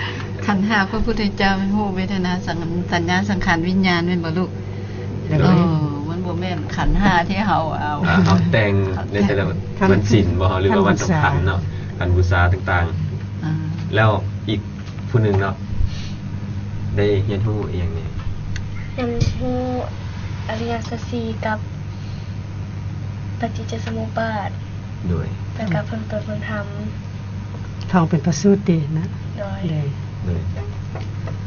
ຂັນຫ້າ ພະພຸດທະເຈົ້າແມ່ນຮູບ ເວທະນາ ສັນຍາ ສັງຂານ ວິນຍານ ແມ່ນບໍ່ລູກ? ໂດຍ ເອີ ມັນບໍ່ແມ່ນຂັນຫ້າທີ່ເຮົາເອົາ ອ່າ ເຮົາແຕ່ງໃນແຕ່ລະວັນສິນບໍ່ ຫຼືວ່າວັນສຳຄັນເນາະ ການບູຊາຕ່າງໆ. ອ່າ ແລ້ວອີກຜູ້ໜຶ່ງເນາະ ໄດ້ຮຽນຮູ້ອີ່ຫຍັງແດ່? ຮຽນຮູ້ອະລິຍະສັດສີ່ກັບປະຕິດຈະສະມຸບບາດ. ໂດຍ ແລ້ວກໍເພີ່ມເຕີມເພິ່ນທຳ. ທ່ອງເປັນພະສູດຕິນະ. ໂດຍ ໂດຍ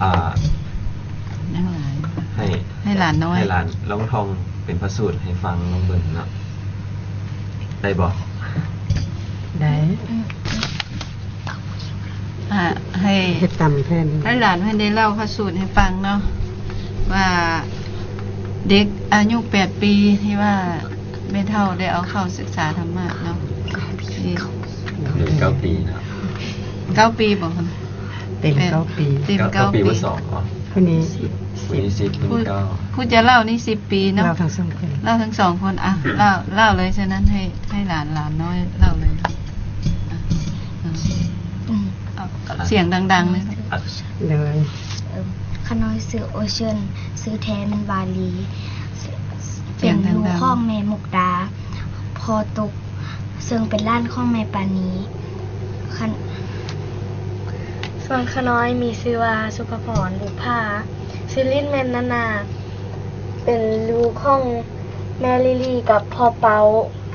ອ່າ ຍັງຫຼາຍ ໃຫ້ ໃຫ້ຫຼານນ້ອຍ ໃຫ້ຫຼານລອງທ່ອງເປັນພະສູດໃຫ້ຟັງລອງເບິ່ງເນາະ ໄດ້ບໍ່? ໄດ້ ອືມ ອ່າ ໃຫ້ ເຮັດຕາມແຜນ ໃຫ້ຫຼານເພິ່ນໄດ້ເລົ່າພະສູດໃຫ້ຟັງເນາະ ວ່າເດັກອາຍຸແປດປີ ທີ່ວ່າແມ່ເຖົ້າໄດ້ເອົາເຂົ້າສຶກສາທຳມະເນາະ ເກົ້າປີເນາະ ເກົ້າປີບໍ່? ເຕັມເກົ້າປີ ເຕັມເກົ້າປີ ຜູ້ນີ້ສິບ ຜູ້ນີ້ເກົ້າ ຜູ້ຈະເລົ່ານີ້ສິບປີເນາະ ເລົ່າທັງສອງຄົນ ເລົ່າທັງສອງຄົນ ອ່ະ ເລົ່າ ເລົ່າເລີຍ ສະນັ້ນໃຫ້ ໃຫ້ຫຼານ ຫຼານນ້ອຍເລົ່າເລີຍ ອືມ ອືມ ເອົາ ສຽງດັງໆເລີຍ ເລີຍ. ຂ້ານ້ອຍຊື່ໂອເຊີນ ຊື່ແທ້ແມ່ນວາລີ ເປັນລູກຂອງແມ່ມຸກດາ ພໍ່ຕຸກ ເຊິ່ງເປັນຫຼານຂອງແມ່ປານີ ຄັນ ສ່ວນຂ້ານ້ອຍມີຊື່ວ່າສຸພະພອນ ບຸບຜາ ຊື່ຫຼິ້ນແມ່ນນານາ ເປັນລູກຂອງແມ່ລີລີກັບພໍ່ເປົາ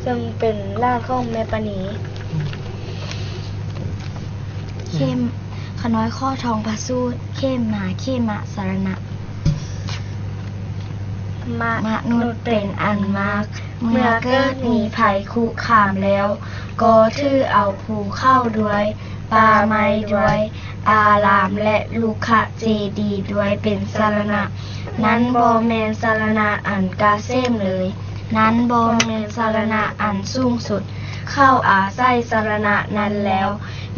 ເຊິ່ງເປັນຫຼານຂອງແມ່ປານີ. ເຂມ ຂ້ານ້ອຍຂໍທ່ອງພະສູດ ເຂມມາ ເຂມະ ສະລະນະ ມະ ມະນຸດເປັນອັນມາກ ເມື່ອເກີດມີໄພຄຸຄາມແລ້ວ ກໍຖືເອົາພູເຂົາດ້ວຍ ປ່າໄມ້ດ້ວຍ ອາລາມ ແລະ ລຸກຂະເຈດີດ້ວຍ ເປັນສະລະນະ ນັ້ນບໍ່ແມ່ນສະລະນະອັນກະເສມເລີຍ ນັ້ນບໍ່ແມ່ນສະລະນະອັນສູງສຸດ ເຂົາອາໄສສະລະນະນັ້ນແລ້ວ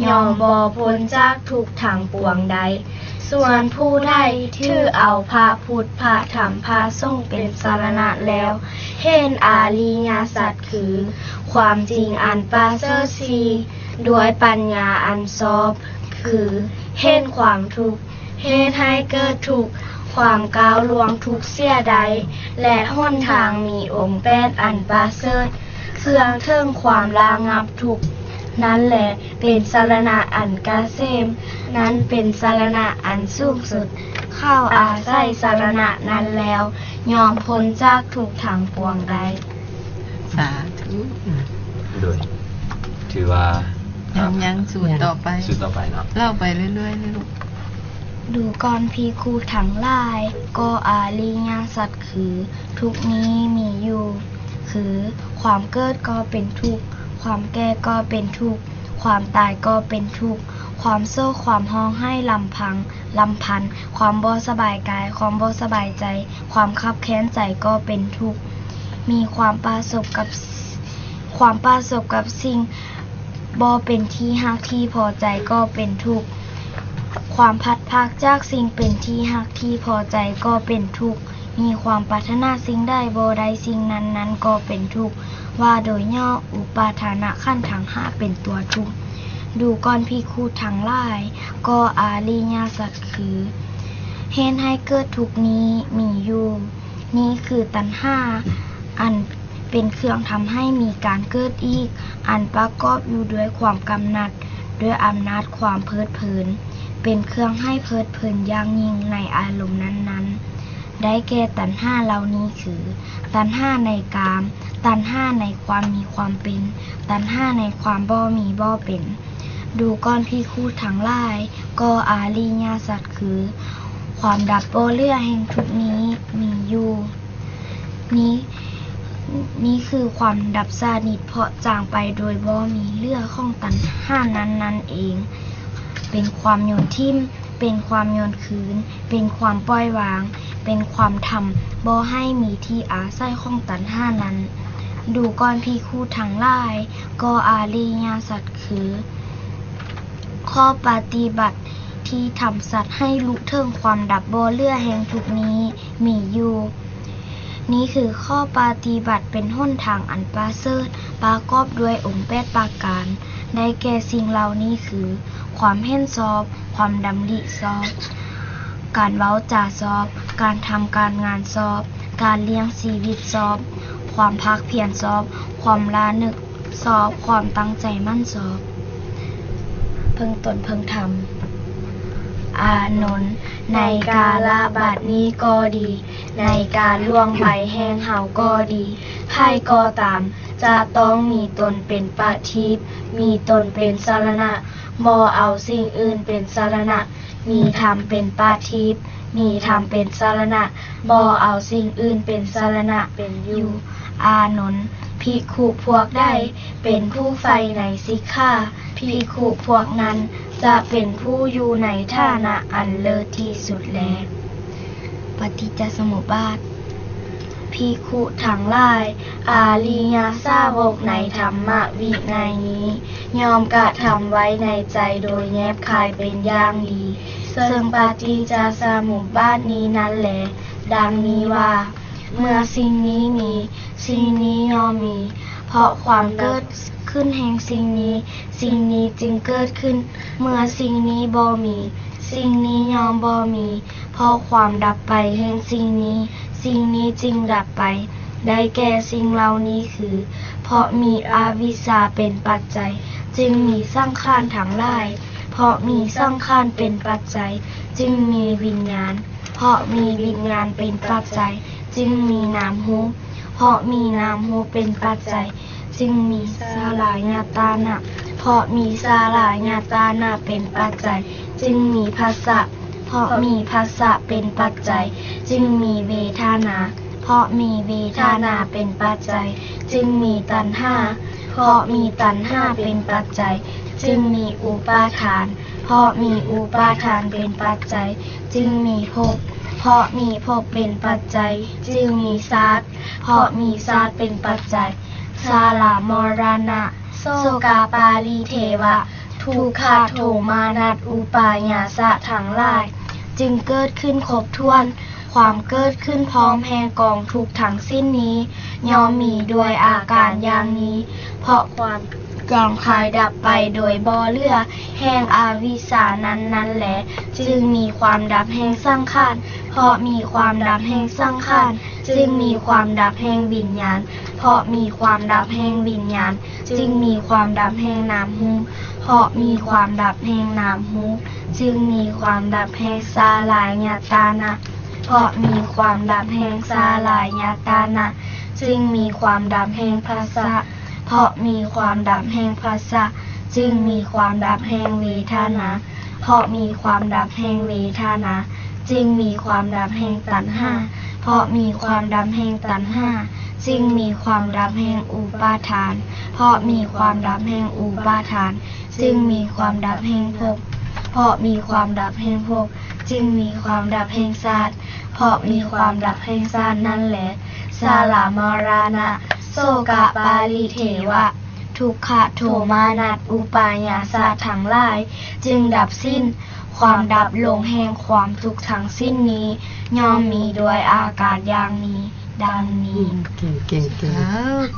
ຍ່ອມບໍ່ພົ້ນຈາກທຸກທັງປວງໄດ້. ສ່ວນຜູ້ໃດຖືເອົາພະພຸດ ພະທຳ ພະສົງເປັນສະລະນະແລ້ວ ເຫັນອະລິຍະສັດຄືຄວາມຈິງອັນປະເສີດສີ່ ດ້ວຍປັນຍາອັນຊອບ ຄືເຫັນຄວາມທຸກ ເຮັດໃຫ້ເກີດທຸກ ຄວາມກ້າວລ່ວງທຸກເສຍໄດ້ ແລະ ຫົນທາງມີອົງແປດອັນປະເສີດ ເຄື່ອງເຖິງຄວາມລະງັບທຸກ ນັ້ນແລະ ເປັນສະລະນະອັນກະເສມ ນັ້ນເປັນສະລະນະອັນສູງສຸດ ເຂົາອາໄສສະລະນະນັ້ນແລ້ວ ຍ່ອມພົ້ນຈາກທຸກທັງປວງໄດ້. ສາທຸ. ໂດຍ ຖືວ່າ ຍັງ ຍັງ ສູດຕໍ່ໄປ ສູດຕໍ່ໄປເນາະ ເລົ່າໄປເລື້ອຍໆເລີຍລູກ. ດູກ່ອນພິກຂຸທັງຫຼາຍ ກໍອະລິຍະສັດຄື ທຸກນີ້ມີຢູ່ ຄື ຄວາມເກີດກໍເປັນທຸກ ຄວາມແກ່ກໍເປັນທຸກ ຄວາມຕາຍກໍເປັນທຸກ ຄວາມໂສກ ຄວາມຮ້ອງໄຫ້ລຳພັງ ລຳພັນ ຄວາມບໍ່ສະບາຍກາຍ ຄວາມບໍ່ສະບາຍໃຈ ຄວາມຄັບແຄ້ນໃຈກໍເປັນທຸກ ມີຄວາມປະສົບກັບ ຄວາມປະສົບກັບສິ່ງບໍ່ເປັນທີ່ຮັກທີ່ພໍໃຈກໍເປັນທຸກ ຄວາມພັດພາກຈາກສິ່ງເປັນທີ່ຮັກທີ່ພໍໃຈກໍເປັນທຸກ ມີຄວາມປາດຖະໜາສິ່ງໃດບໍ່ໄດ້ສິ່ງນັ້ນ ນັ້ນກໍເປັນທຸກ ວ່າໂດຍຫຍໍ້ ອຸປາທານະຂັນທັງຫ້າເປັນຕົວທຸກ. ດູກ່ອນພິກຂຸທັງຫຼາຍ ກໍອະລິຍະສັດຄື ເຮັດໃຫ້ເກີດທຸກນີ້ມີຢູ່ ນີ້ຄືຕັນຫາ ອັນເປັນເຄື່ອງທຳໃຫ້ມີການເກີດອີກ ອັນປະກອບຢູ່ດ້ວຍຄວາມກຳໜັດ ດ້ວຍອຳນາດຄວາມເພີດເພີນ ເປັນເຄື່ອງໃຫ້ເພີດເພີນຢ່າງຍິ່ງໃນອາລົມນັ້ນໆ ໄດ້ແກ່ຕັນຫາເຫຼົ່ານີ້ຄື ຕັນຫາໃນກາມ ຕັນຫາໃນຄວາມມີຄວາມເປັນ ຕັນຫາໃນຄວາມບໍ່ມີບໍ່ເປັນ. ດູກ່ອນພິກຂຸທັງຫຼາຍ ກໍອະລິຍະສັດຄື ຄວາມດັບບໍ່ເຫຼືອແຫ່ງທຸກນີ້ມີຢູ່ ນີ້ ນີ້ຄືຄວາມດັບສະໜິດເພາະຈາງໄປໂດຍບໍ່ມີເຫຼືອຂອງຕັນຫານັ້ນນັ້ນເອງ ເປັນຄວາມໂຍນຖິ້ມ ເປັນຄວາມໂຍນຄືນ ເປັນຄວາມປ່ອຍວາງ ເປັນຄວາມທຳບໍ່ໃຫ້ມີທີ່ອາໄສຂອງຕັນຫານັ້ນ. ດູກ່ອນພິກຂຸທັງຫຼາຍ ກໍອະລິຍະສັດຄື ຂໍ້ປະຕິບັດທີ່ທຳສັດໃຫ້ລຸເຖິງຄວາມດັບບໍ່ເຫຼືອແຫ່ງທຸກນີ້ມີຢູ່. ນີ້ຄືຂໍ້ປະຕິບັດເປັນຫົນທາງອັນປະເສີດ ປະກອບດ້ວຍອົງແປດປະການ ໄດ້ແກ່ສິ່ງເຫຼົ່ານີ້ຄື ຄວາມເຫັນຊອບ ຄວາມດຳລິຊອບ ການເວົ້າຈາຊອບ ການທຳການງານຊອບ ການລ້ຽງຊີວິດຊອບ ຄວາມພາກພຽນຊອບ ຄວາມລະນຶກຊອບ ຄວາມຕັ້ງໃຈໝັ້ນຊອບ ເພິ່ງຕົນເພິ່ງທຳ. ອານົນ ໃນກາລະບັດນີ້ກໍດີ ໃນການລ່ວງໄປແຫ່ງເຮົາກໍດີ ໃຜກໍຕາມ ຈະຕ້ອງມີຕົນເປັນປະທີບ, ມີຕົນເປັນສາລະນະ, ບໍ່ເອົາສິ່ງອື່ນເປັນສາລະນະ, ມີທຳເປັນປະທີບ, ມີທຳເປັນສາລະນະ, ບໍ່ເອົາສິ່ງອື່ນເປັນສາລະນະ ເປັນຢູ່. ອານົນ, ພິກຂຸພວກໃດເປັນຜູ້ໃຝ່ໃນສິກຂາ, ພິກຂຸພວກນັ້ນຈະເປັນຜູ້ຢູ່ໃນຖານະອັນເລີດທີ່ສຸດແລ. ປະຕິດຈະສະໝຸບບາດ. ພິກຂຸທັງຫຼາຍ, ອະລິຍະສາວົກໃນທຳມະວິໄນນີ້ ຍ່ອມກະທຳໄວ້ໃນໃຈໂດຍແຍບຄາຍເປັນຢ່າງດີ, ເຊິ່ງປະຕິດຈະສະໝຸບບາດນີ້ນັ້ນແລ. ດັ່ງນີ້ວ່າ, ເມື່ອສິ່ງນີ້ມີ, ສິ່ງນີ້ຍ່ອມມີ, ເພາະຄວາມເກີດຂຶ້ນແຫ່ງສິ່ງນີ້, ສິ່ງນີ້ຈຶ່ງເກີດຂຶ້ນ, ເມື່ອສິ່ງນີ້ບໍ່ມີ, ສິ່ງນີ້ຍ່ອມບໍ່ມີ, ເພາະຄວາມດັບໄປແຫ່ງສິ່ງນີ້, ສິ່ງນີ້ຈຶ່ງດັບໄປ, ໄດ້ແກ່ສິ່ງເຫຼົ່ານີ້ຄື ເພາະມີອະວິຊຊາເປັນປັດໄຈ ຈຶ່ງມີສັງຂານທັງຫຼາຍ, ເພາະມີສັງຂານເປັນປັດໄຈ ຈຶ່ງມີວິນຍານ, ເພາະມີວິນຍານເປັນປັດໄຈ ຈຶ່ງມີນາມຮູບ, ເພາະມີນາມຮູບເປັນປັດໄຈ ຈຶ່ງມີສະລາຍະຕານະ, ເພາະມີສະລາຍະຕານະເປັນປັດໄຈ ຈຶ່ງມີພັດສະ, ເພາະມີພັດສະເປັນປັດໄຈ ຈຶ່ງມີເວທະນາ, ເພາະມີເວທະນາເປັນປັດໄຈ ຈຶ່ງມີຕັນຫາ, ເພາະມີຕັນຫາເປັນປັດໄຈ ຈຶ່ງມີອຸປາທານ, ເພາະມີອຸປາທານເປັນປັດໄຈ ຈຶ່ງມີພົບ, ເພາະມີພົບເປັນປັດໄຈ ຈຶ່ງມີຊາດ, ເພາະມີຊາດເປັນປັດໄຈ ຊະລາ ມໍລະນະ ໂສກະ ປະລິເທວະ ທຸກຂະ ໂທມະນັດ ອຸປາຍາສະທັງຫຼາຍ ຈຶ່ງເກີດຂຶ້ນຄົບຖ້ວນ. ຄວາມເກີດຂຶ້ນພ້ອມແຫ່ງກອງທຸກທັງສິ້ນນີ້ ຍ່ອມມີດ້ວຍອາການຢ່າງນີ້, ເພາະຄວາມຈອງຄາຍດັບໄປໂດຍບໍ່ເຫຼືອແຫ່ງອະວິຊຊານັ້ນນັ້ນແລ, ຈຶ່ງມີຄວາມດັບແຫ່ງສັງຂານ, ເພາະມີຄວາມດັບແຫ່ງສັງຂານ ຈຶ່ງມີຄວາມດັບແຫ່ງວິນຍານ, ເພາະມີຄວາມດັບແຫ່ງວິນຍານ ຈຶ່ງມີຄວາມດັບແຫ່ງນາມຮູບ, ເພາະມີຄວາມດັບແຫ່ງນາມຮູບ ຈຶ່ງມີຄວາມດັບແຫ່ງສະລາຍະຕານະ, ເພາະມີຄວາມດັບແຫ່ງສະລາຍະຕານະ ຈຶ່ງມີຄວາມດັບແຫ່ງພັດສະ, ເພາະມີຄວາມດັບແຫ່ງພັດສະ ຈຶ່ງມີຄວາມດັບແຫ່ງເວທະນາ, ເພາະມີຄວາມດັບແຫ່ງເວທະນາ ຈຶ່ງມີຄວາມດັບແຫ່ງຕັນຫາ, ເພາະມີຄວາມດັບແຫ່ງຕັນຫາ ຈຶ່ງມີຄວາມດັບແຫ່ງອຸປາທານ, ເພາະມີຄວາມດັບແຫ່ງອຸປາທານ ຈຶ່ງມີຄວາມດັບແຫ່ງພົບ, ເພາະມີຄວາມດັບແຫ່ງພົບ ຈຶ່ງມີຄວາມດັບແຫ່ງຊາດ, ເພາະມີຄວາມດັບແຫ່ງຊາດນັ້ນແລ. ຊະລາ ມໍລະນະ ໂສກະ ປະລິເທວະ ທຸກຂະ ໂທມະນັດ ອຸປາຍາສະທັງຫຼາຍ ຈຶ່ງດັບສິ້ນ. ຄວາມດັບລົງແຫ່ງຄວາມທຸກທັງສິ້ນນີ້ ຍ່ອມມີດ້ວຍອາການຢ່າງນີ້ ດັ່ງນີ້. ເກັ່ງໆ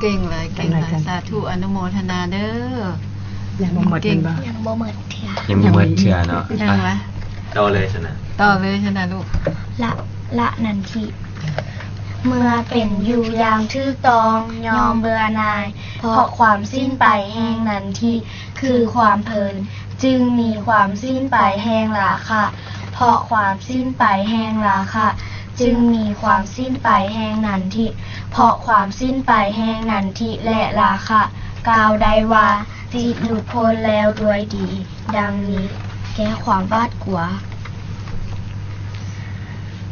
ໆ ເກັ່ງຫຼາຍ ເກັ່ງຫຼາຍ. ສາທຸ ອະນຸໂມທະນາເດີ້. ຍັງບໍ່ໝົດແມ່ນບໍ່? ຍັງບໍ່ໝົດເທື່ອ. ຍັງບໍ່ໝົດເທື່ອເນາະ. ຍັງວະ? ຕໍ່ເລີຍຊັ້ນນະ. ຕໍ່ເລີຍຊັ້ນນະລູກ. ລະ ລະນັນທິ ເມື່ອເປັນຢູ່ຢ່າງຖືກຕ້ອງ ຍ່ອມເບື່ອໜ່າຍ ເພາະຄວາມສິ້ນໄປແຫ່ງນັນທິ ຄືຄວາມເພີນ ຈຶ່ງມີຄວາມສິ້ນໄປແຫ່ງລາຄະ, ເພາະຄວາມສິ້ນໄປແຫ່ງລາຄະ ຈຶ່ງມີຄວາມສິ້ນໄປແຫ່ງນັນທິ, ເພາະຄວາມສິ້ນໄປແຫ່ງນັນທິ ແລະ ລາຄະ ກ່າວໄດ້ວ່າ ຈິດຫຼຸດພົ້ນແລ້ວດ້ວຍດີ. ດັ່ງນີ້ ແກ້ຄວາມຫວາດກົວ.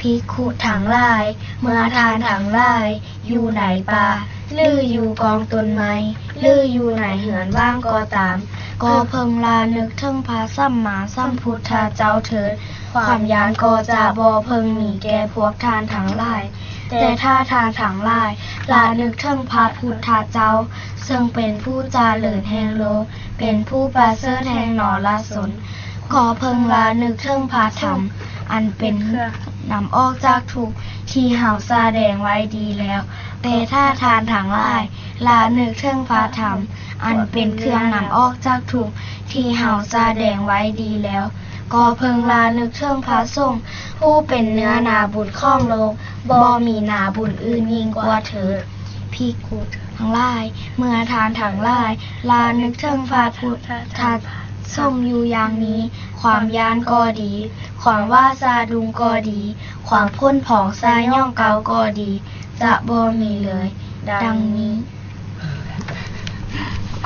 ພິກຂຸທັງຫຼາຍ, ເມື່ອທ່ານທັງຫຼາຍ ຢູ່ໃນປ່າ ຫຼື ຢູ່ກ້ອງຕົ້ນໄມ້ ຫຼື ຢູ່ໃນເຮືອນວ່າງກໍຕາມ, ກໍເພິ່ງລະນຶກເຖິງພະສຳມາສຳພຸດທະເຈົ້າເຖີດ, ຄວາມຢ້ານກໍຈະບໍ່ເພິ່ງມີແກ່ພວກທ່ານທັງຫຼາຍ. ແຕ່ຖ້າທ່ານທັງຫຼາຍລະນຶກເຖິງພະພຸດທະເຈົ້າ, ເຊິ່ງເປັນຜູ້ຈະເລີນແຫ່ງໂລກ, ເປັນຜູ້ປະເສີດແຫ່ງນໍລະຊົນ, ກໍເພິ່ງລະນຶກເຖິງພະທຳ ອັນເປັນເຄື່ອງນຳອອກຈາກທຸກ ທີ່ເຮົາສະແດງໄວ້ດີແລ້ວ. ແຕ່ຖ້າທ່ານທັງຫຼາຍລະນຶກເຖິງພະທຳ ອັນເປັນເຄື່ອງນຳອອກຈາກທຸກ ທີ່ເຮົາສະແດງໄວ້ດີແລ້ວ, ກໍເພິ່ງລະນຶກເຖິງພະສົງ ຜູ້ເປັນເນື້ອນາບຸນຂອງໂລກ, ບໍ່ມີນາບຸນອື່ນຍິ່ງກວ່າເທີ້. ພິກຂຸທັງຫຼາຍ, ເມື່ອທ່ານທັງຫຼາຍລະນຶກເຖິງພະພຸດທະສົງຢູ່ຢ່າງນີ້, ຄວາມຢ້ານກໍດີ, ຄວາມຫວາດສະດຸ້ງກໍດີ, ຄວາມຂົນພອງສະຫຍອງກ່າວກໍດີ, ຈະບໍ່ມີເລີຍ. ດັ່ງນີ້. ເອີ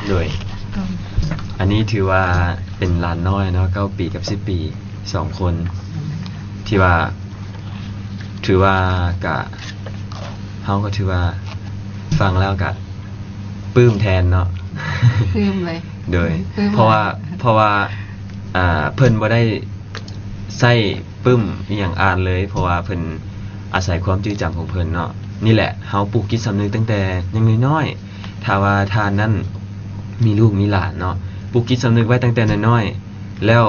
ໂດຍ ອັນນີ້ຖືວ່າເປັນຫຼານນ້ອຍເນາະ ເກົ້າປີກັບສິບປີ ສອງຄົນ ທີ່ວ່າ ຖືວ່າກະ ເຮົາກໍຖືວ່າຟັງແລ້ວກະປຶ້ມແທນເນາະ ປຶ້ມເລີຍ ໂດຍ ປຶ້ມ ເພາະວ່າ ເພາະວ່າ ອ່າ ເພິ່ນບໍ່ໄດ້ໃຊ້ປຶ້ມອີ່ຫຍັງອ່ານເລີຍ ເພາະວ່າເພິ່ນອາໄສຄວາມຈື່ຈຳຂອງເພິ່ນເນາະ ນີ້ແຫຼະ ເຮົາປູກຈິດສຳນຶກຕັ້ງແຕ່ຍັງນ້ອຍໆ ຖ້າວ່າທ່ານນັ້ນມີລູກມີຫຼານເນາະ ປູກຈິດສຳນຶກໄວ້ຕັ້ງແຕ່ນ້ອຍໆ ແລ້ວ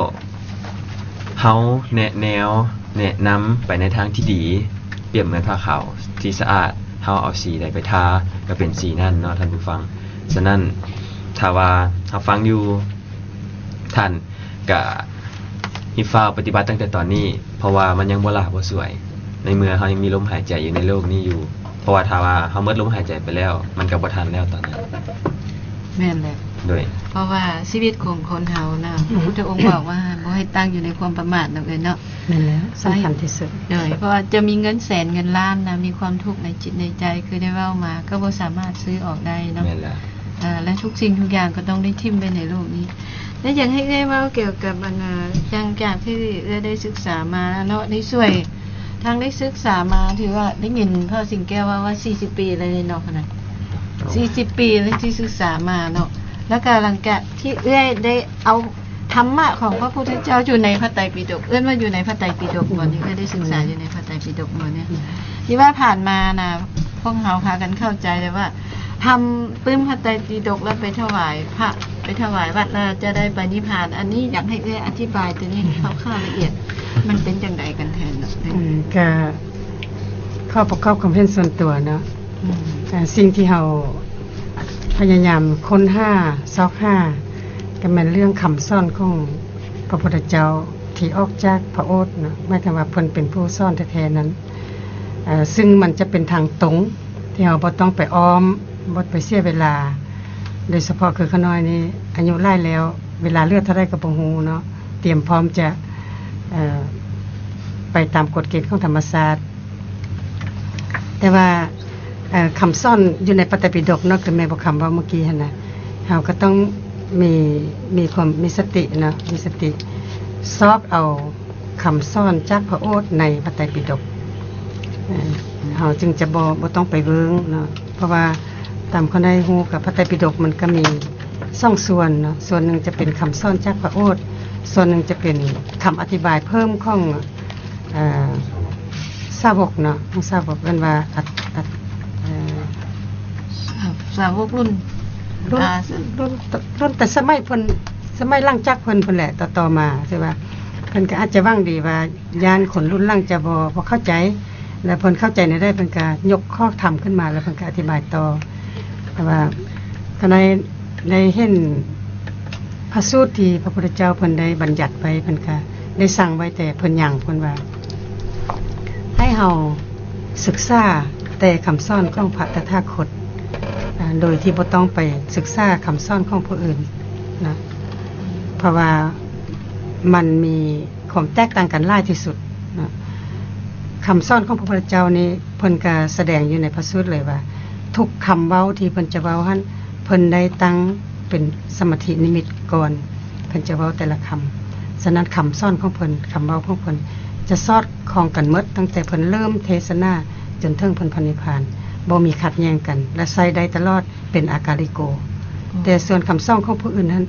ເຮົາແນະແນວ ແນະນຳໄປໃນທາງທີ່ດີ ປຽບເໝືອນຜ້າຂາວທີ່ສະອາດ ເຮົາເອົາສີໃດໄປທາ ກໍເປັນສີນັ້ນເນາະທ່ານຜູ້ຟັງ. ສະນັ້ນ ຖ້າວ່າເຮົາຟັງຢູ່ ທ່ານກະຮີບຟ້າວປະຕິບັດຕັ້ງແຕ່ຕອນນີ້ ເພາະວ່າມັນຍັງບໍ່ຫຼ້າບໍ່ສວຍ ໃນເມື່ອເຮົາຍັງມີລົມຫາຍໃຈຢູ່ໃນໂລກນີ້ຢູ່ ເພາະວ່າຖ້າວ່າເຮົາໝົດລົມຫາຍໃຈໄປແລ້ວ ມັນກໍບໍ່ທັນແລ້ວຕອນນັ້ນ. ແມ່ນແຫຼະ ໂດຍ ເພາະວ່າຊີວິດຂອງຄົນເຮົານະ ອືມ ພະພຸດທະອົງບອກວ່າ ບໍ່ໃຫ້ຕັ້ງຢູ່ໃນຄວາມປະໝາດເນາະ ເອີຍເນາະ ແມ່ນແລ້ວ ສຳຄັນທີ່ສຸດ ໂດຍ ເພາະວ່າຈະມີເງິນແສນເງິນລ້ານນະ ມີຄວາມທຸກໃນຈິດໃນໃຈ ຄືໄດ້ເວົ້າມາ ກໍບໍ່ສາມາດຊື້ອອກໄດ້ເນາະ ແມ່ນແລ້ວ ອ່າ ແລະ ທຸກສິ່ງທຸກຢ່າງກໍຕ້ອງໄດ້ຖິ້ມໄວ້ໃນໂລກນີ້ ແລະ ຢາກໃຫ້ເອື້ອຍເວົ້າກ່ຽວກັບ ອັນ ອ່າ ຫຼັງຈາກທີ່ເອື້ອຍໄດ້ສຶກສາມາເນາະ ໄດ້ຊ່ວຍ ທາງໄດ້ສຶກສາມາ ຖືວ່າໄດ້ຍິນພໍ່ສິງແກ້ວເວົ້າວ່າ ສີ່ສິບປີແລ້ວເນາະ ຂະໜາດ ສີ່ສິບປີແລ້ວທີ່ສຶກສາມາເນາະ ແລ້ວກໍຫຼັງຈາກທີ່ເອື້ອຍໄດ້ເອົາທຳມະຂອງພະພຸດທະເຈົ້າຢູ່ໃນພະໄຕປິດົກ ເອີ້ນວ່າຢູ່ໃນພະໄຕປິດົກບໍ່ນີ້ ເອື້ອຍໄດ້ສຶກສາຢູ່ໃນພະໄຕປິດົກບໍ່ນີ້ ອືມ ທີ່ວ່າຜ່ານມານະ ພວກເຮົາພາກັນເຂົ້າໃຈແລ້ວວ່າ ທຳປຶ້ມພະໄຕປິດົກແລ້ວໄປຖວາຍພະ ໄປຖວາຍວັດແລ້ວຈະໄດ້ໄປນິບພານ ອັນນີ້ຢາກໃຫ້ເອື້ອຍອະທິບາຍຕົວນີ້ຄ່າວໆລະອຽດ ມັນເປັນຈັ່ງໃດກັນແທ້ເນາະ? ອືມ ກະ ຂໍ້ປະກອບຄວາມເຫັນສ່ວນຕົວເນາະ ອືມ ເອີ່ ສິ່ງທີ່ເຮົາພະຍາຍາມຄົ້ນຫາ ຊອກຫາ ກໍແມ່ນເລື່ອງຄຳສອນຂອງພະພຸດທະເຈົ້າທີ່ອອກຈາກພະໂອດເນາະ ໝາຍເຖິງວ່າເພິ່ນເປັນຜູ້ສອນແທ້ໆນັ້ນ ເອີ່ ຊຶ່ງມັນຈະເປັນທາງຕົງ ທີ່ເຮົາບໍ່ຕ້ອງໄປອ້ອມ ບໍ່ໄປເສຍເວລາ ໂດຍສະເພາະຄືຂ້ານ້ອຍນີ້ອາຍຸຫຼາຍແລ້ວ ເວລາເຫຼືອເທົ່າໃດກໍບໍ່ຮູ້ເນາະ ຕຽມພ້ອມຈະ ເອີ່ ໄປຕາມກົດເກນຂອງທຳມະຊາດ ແຕ່ວ່າ ເອີ່ ຄຳສອນຢູ່ໃນພະໄຕປິດົກເນາະ ຄືແມ່ບົວຄຳເວົ້າເມື່ອກີ້ຫັ້ນນະ ເຮົາກໍຕ້ອງມີ ມີຄວາມ ມີສະຕິເນາະ ມີສະຕິ ຊອກເອົາຄຳສອນຈາກພະໂອດໃນພະໄຕປິດົກ ເອີ່ ເຮົາຈຶ່ງຈະບໍ່ ບໍ່ຕ້ອງໄປເວີ້ງເນາະ ເພາະວ່າຕາມຂ້ອຍໄດ້ຮູ້ກັບພະໄຕປິດົກ ມັນກໍມີສອງສ່ວນເນາະ ສ່ວນໜຶ່ງຈະເປັນຄຳສອນຈາກພະໂອດ ສ່ວນໜຶ່ງຈະເປັນຄຳອະທິບາຍເພີ່ມຂອງ ເອີ່ ສາວົກເນາະ ຂອງສາວົກເອີ້ນວ່າ ອັດ ອັດ ເອີ່ ສາວົກລຸ້ນ ລຸ້ນ ອ່າ ລຸ້ນ ລຸ້ນແຕ່ສະໄໝເພິ່ນ ສະໄໝຫຼັງຈາກເພິ່ນພຸ້ນແຫຼະ ຕໍ່ໆມາ ຄືວ່າເພິ່ນກໍອາດຈະຫວັງດີວ່າ ຢ້ານຄົນລຸ້ນຫຼັງຈະບໍ່ ບໍ່ເຂົ້າໃຈ ແລະ ເພິ່ນເຂົ້າໃຈແນວໃດ ເພິ່ນກໍຍົກຂໍ້ທຳຂຶ້ນມາ ແລ້ວເພິ່ນກໍອະທິບາຍຕໍ່ ແຕ່ວ່າ ກໍໄດ້ ໄດ້ເຫັນພະສູດທີ່ພະພຸດທະເຈົ້າເພິ່ນໄດ້ບັນຍັດໄວ້ ເພິ່ນກະໄດ້ສັ່ງໄວ້ແຕ່ເພິ່ນຍັງ ເພິ່ນວ່າ ໃຫ້ເຮົາສຶກສາແຕ່ຄຳສອນຂອງພະຕະຖາຄົດ ອາ ໂດຍທີ່ບໍ່ຕ້ອງໄປສຶກສາຄຳສອນຂອງຜູ້ອື່ນນະ ເພາະວ່າມັນມີຄວາມແຕກຕ່າງກັນຫຼາຍທີ່ສຸດນະ. ຄຳສອນຂອງພະພຸດທະເຈົ້ານີ້ ເພິ່ນກະສະແດງຢູ່ໃນພະສູດເລີຍວ່າ ທຸກຄຳເວົ້າທີ່ເພິ່ນຈະເວົ້າຫັ້ນ ເພິ່ນໄດ້ຕັ້ງເປັນສະມາທິນິມິດກ່ອນ ເພິ່ນຈະເວົ້າແຕ່ລະຄຳ. ສະນັ້ນ ຄຳສອນຂອງເພິ່ນ ຄຳເວົ້າຂອງເພິ່ນ ຈະສອດຄ່ອງກັນໝົດ ຕັ້ງແຕ່ເພິ່ນເລີ່ມເທສະໜາຈົນເຖິງເພິ່ນພະນິບພານ ບໍ່ມີຂັດແຍ່ງກັນ ແລະ ໃຊ້ໄດ້ຕະຫຼອດ ເປັນອາກາລິໂກ. ອືມ ແຕ່ສ່ວນຄຳສອນຂອງຜູ້ອື່ນນັ້ນ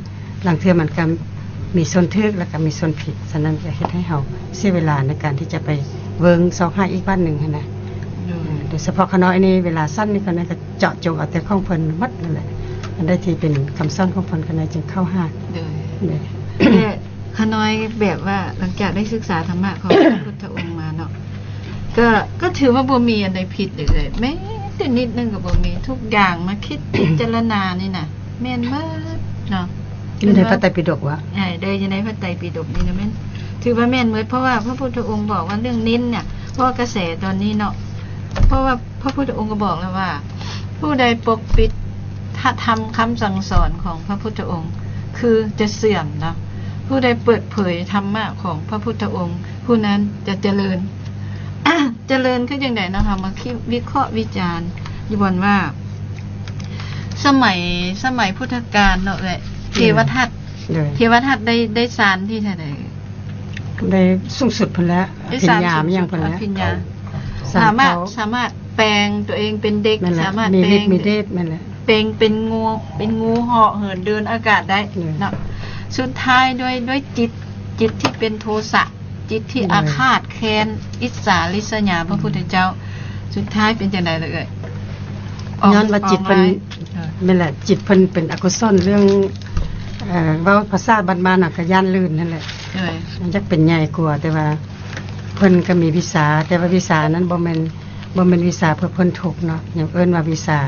ລາງເທື່ອມັນກໍມີສ່ວນຖືກ ແລ້ວກໍມີສ່ວນຜິດ. ສະນັ້ນ ຈະເຮັດໃຫ້ເຮົາເສຍເວລາໃນການທີ່ຈະໄປເບິ່ງຊອກຫາອີກບາດໜຶ່ງຫັ້ນນະ. ໂດຍ ໂດຍສະເພາະຂ້ານ້ອຍນີ້ ເວລາສັ້ນນີ້ ຂ້ານ້ອຍກໍເຈາະຈົງເອົາແຕ່ຂອງເພິ່ນໝົດນັ້ນແຫຼະ. ອັນໃດທີ່ເປັນຄຳສອນຂອງເພິ່ນ ຂ້ານ້ອຍຈຶ່ງເຂົ້າຫາ. ໂດຍ ໂດຍ ແຕ່ຂ້ານ້ອຍແບບວ່າ ຫຼັງຈາກໄດ້ສຶກສາທຳມະຂອງພະພຸດທະອົງມາເນາະ ກໍ ກໍຖືວ່າບໍ່ມີອັນໃດຜິດເລີຍ ແມ້ແຕ່ນິດໜຶ່ງກໍບໍ່ມີ. ທຸກຢ່າງມາຄິດພິຈາລະນານີ້ນະ ແມ່ນເບິດເນາະ. ຢູ່ໃນພະໄຕປິດົກວະ? ເອີ ໂດຍ ຢູ່ໃນພະໄຕປິດົກນີ້ນະ ແມ່ນ ຖືວ່າແມ່ນເບິດ ເພາະວ່າພະພຸດທະອົງບອກວ່າເລື່ອງນິນນະ ເພາະວ່າກະແສຕອນນີ້ເນາະ ເພາະວ່າພະພຸດທະອົງກໍບອກແລ້ວວ່າ ຜູ້ໃດປົກປິດ ພະທຳຄຳສັ່ງສອນຂອງພະພຸດທະອົງ ຄືຈະເສື່ອມເນາະ. ຜູ້ໃດເປີດເຜີຍທຳມະຂອງພະພຸດທະອົງ ຜູ້ນັ້ນຈະຈະເລີນ. ຈະເລີນຄືຈັ່ງໃດເນາະ? ເຮົາມາຄິດ ວິເຄາະວິຈານຢູ່ບ່ອນວ່າ ສະໄໝ ສະໄໝພຸດທະການເນາະເອື້ອຍ ໂດຍ ເທວະທັດ ໂດຍ ເທວະທັດໄດ້ ໄດ້ຊານທີ່ເທົ່າໃດ? ໄດ້ສູງສຸດພຸ້ນແຫຼະ ໄດ້ ອະພິນຍາ ສາມສູງສຸດ ອີ່ຫຍັງພຸ້ນແຫຼະ ອະພິນຍາ ສາມາດ ສາມາດແປງຕົວເອງເປັນເດັກ ແມ່ນແຫຼະ ສາມາດ ມີລິດ ແປງ ມີເດດ ແມ່ນແຫຼະ ແປງເປັນງູ ເປັນງູເຫາະເຫີນເດີນອາກາດໄດ້ ໂດຍ ເນາະ ສຸດທ້າຍດ້ວຍ ດ້ວຍຈິດ ຈິດທີ່ເປັນໂທສະ ຈິດທີ່ ໂດຍ ອາຄາດແຄ້ນ ອິດສາລິສຍາພະພຸດທະເຈົ້າ ອືມ ສຸດທ້າຍເປັນຈັ່ງໃດລະເອື້ອຍ? ຍ້ອນວ່າຈິດເພິ່ນ ອອກລາຍ ເອີ ແມ່ນແຫຼະ ຈິດເພິ່ນເປັນອະກຸສົນເລື່ອງ ເອີ ເວົ້າພາສາບ້ານໆ ເຮົາກໍຢ້ານລື່ນຫັ້ນແຫຼະ ໂດຍ ຢາກເປັນໃຫຍ່ກວ່າ ແຕ່ວ່າເພິ່ນກໍມີວິຊາ ແຕ່ວ່າວິຊານັ້ນບໍ່ແມ່ນ ບໍ່ແມ່ນວິຊາເພື່ອພົ້ນທຸກເນາະ ຍັງເອີ້ນວ່າວິຊາ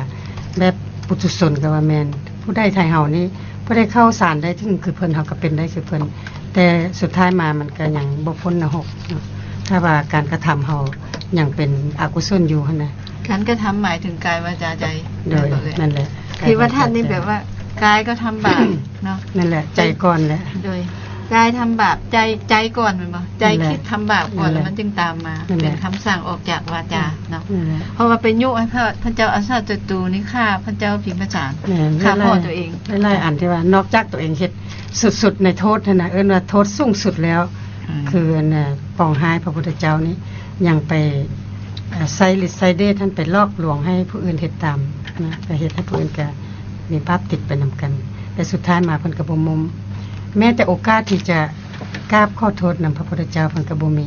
ແບບປຸຖຸຊົນກໍວ່າແມ່ນ ຜູ້ໃດໄທເຮົານີ້ ຜູ້ໃດເຂົ້າສານໄດ້ເຖິງຄືເພິ່ນ ເຮົາກໍເປັນໄດ້ຄືເພິ່ນ ແຕ່ສຸດທ້າຍມາມັນກໍຍັງບໍ່ພົ້ນນະຮົກເນາະ ຖ້າວ່າການກະທຳເຮົາຍັງເປັນອະກຸສົນຢູ່ຫັ້ນນະ. ການກະທຳໝາຍເຖິງກາຍ ວາຈາ ໃຈ ໂດຍ ແມ່ນບໍ່ເອື້ອຍ? ນັ້ນແຫຼະ ເທວະທັດນີ້ແບບວ່າກາຍກໍທຳບາບເນາະ ນັ້ນແຫຼະ ໃຈກ່ອນແຫຼະ ໂດຍ ກາຍທຳບາບ ໃຈ ໃຈກ່ອນແມ່ນບໍ່? ໃຈ ນັ້ນແຫຼະ ຄິດທຳບາບກ່ອນ ນັ້ນແຫຼະ ແລ້ວມັນຈຶ່ງຕາມມາ ນັ້ນແຫຼະ ເປັນຄຳສັ່ງອອກຈາກວາຈາເນາະ ນັ້ນແຫຼະ ເພາະວ່າໄປຍຸໃຫ້ພະ ພະເຈົ້າອາຊາດສັດຕູນີ້ຂ້າພະເຈົ້າພິມພະສານ ແມ່ນ ຂ້າພໍ່ຕົວເອງ ຫຼາຍໆອັນທີ່ວ່ານອກຈາກຕົວເອງເຮັດສຸດໆໃນໂທດຫັ້ນນະ ເອີ້ນວ່າໂທດສູງສຸດແລ້ວ ອືມ ຄືອັນນ່າ ປອງຮ້າຍພະພຸດທະເຈົ້ານີ້ ຍັງໄປ ເອີ ໃຊ້ລິດໃຊ້ເດດຫັ້ນໄປຫຼອກລວງໃຫ້ຜູ້ອື່ນເຮັດຕາມນະ ກໍເຮັດໃຫ້ຜູ້ອື່ນກໍມີບາບຕິດໄປນຳກັນ ແຕ່ສຸດທ້າຍມາເພິ່ນກໍບໍ່ມຸມ ແມ້ແຕ່ໂອກາດທີ່ຈະກາບຂໍໂທດນຳພະພຸດທະເຈົ້າເພິ່ນກໍບໍ່ມີ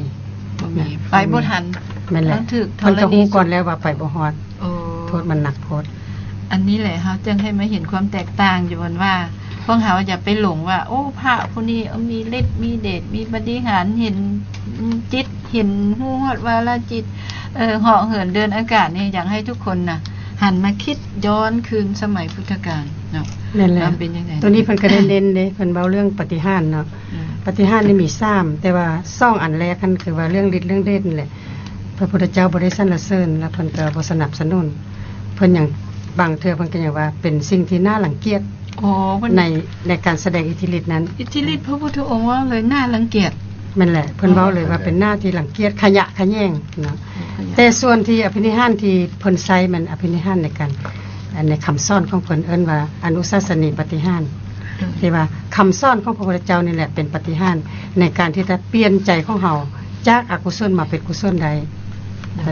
ບໍ່ມີ ນະ ໄປບໍ່ທັນ ແມ່ນແຫຼະ ຕ້ອງຖືກທໍລະນີ ເພິ່ນກໍຮູ້ກ່ອນແລ້ວວ່າໄປບໍ່ຮອດ ໂອ້ ໂທດມັນໜັກໂພດ. ອັນນີ້ແຫຼະ ເຮົາຈຶ່ງໃຫ້ມາເຫັນຄວາມແຕກຕ່າງຢູ່ ອັນວ່າພວກເຮົາຢ່າໄປຫຼົງວ່າ ໂອ້ ພະຜູ້ນີ້ມີລິດມີເດດ ມີປາຕິຫານ ເຫັນຈິດ ເຫັນຮູ້ຮອດວາລະຈິດ ເຫາະເຫີນເດີນອາກາດນີ້ ຢາກໃຫ້ທຸກຄົນນະ ຫັນມາຄິດຍ້ອນຄືນສະໄໝພຸດທະການເນາະ ແມ່ນແລ້ວ ວ່າເປັນຈັ່ງໃດ. ໂຕນີ້ເພິ່ນກໍໄດ້ເນັ້ນເດ້ ເພິ່ນເວົ້າເລື່ອງປາຕິຫານເນາະ ອືມ ປາຕິຫານນີ້ມີສາມ ແຕ່ວ່າສອງອັນແລກຫັ້ນ ຄືວ່າເລື່ອງລິດເລື່ອງເດດນີ້ແຫຼະ ພະພຸດທະເຈົ້າບໍ່ໄດ້ສັນລະເສີນ ແລະ ເພິ່ນກໍບໍ່ສະໜັບສະໜູນ ເພິ່ນຍັງ ບາງເທື່ອເພິ່ນກໍຍັງວ່າເປັນສິ່ງທີ່ໜ້າລັງກຽດ ອໍ ເພິ່ນ ໃນ ໃນການສະແດງອິດທິລິດນັ້ນ ອິດທິລິດພະພຸດທະອົງເວົ້າເລີຍໜ້າລັງກຽດ ແມ່ນແຫຼະ ເພິ່ນເວົ້າເລີຍວ່າເປັນໜ້າທີ່ລັງກຽດ ຂະຫຍະຂະແຫຍງເນາະ ແຕ່ສ່ວນທີ່ອະພິນິຫານທີ່ເພິ່ນໃຊ້ແມ່ນອະພິນິຫານໃນການ ໃນຄຳສອນຂອງເພິ່ນເອີ້ນວ່າອະນຸສາສະນີປາຕິຫານ ທີ່ວ່າຄຳສອນຂອງພະພຸດທະເຈົ້ານີ້ແຫຼະເປັນປາຕິຫານໃນການທີ່ຈະປ່ຽນໃຈຂອງເຮົາຈາກອະກຸສົນມາເປັນກຸສົນໄດ້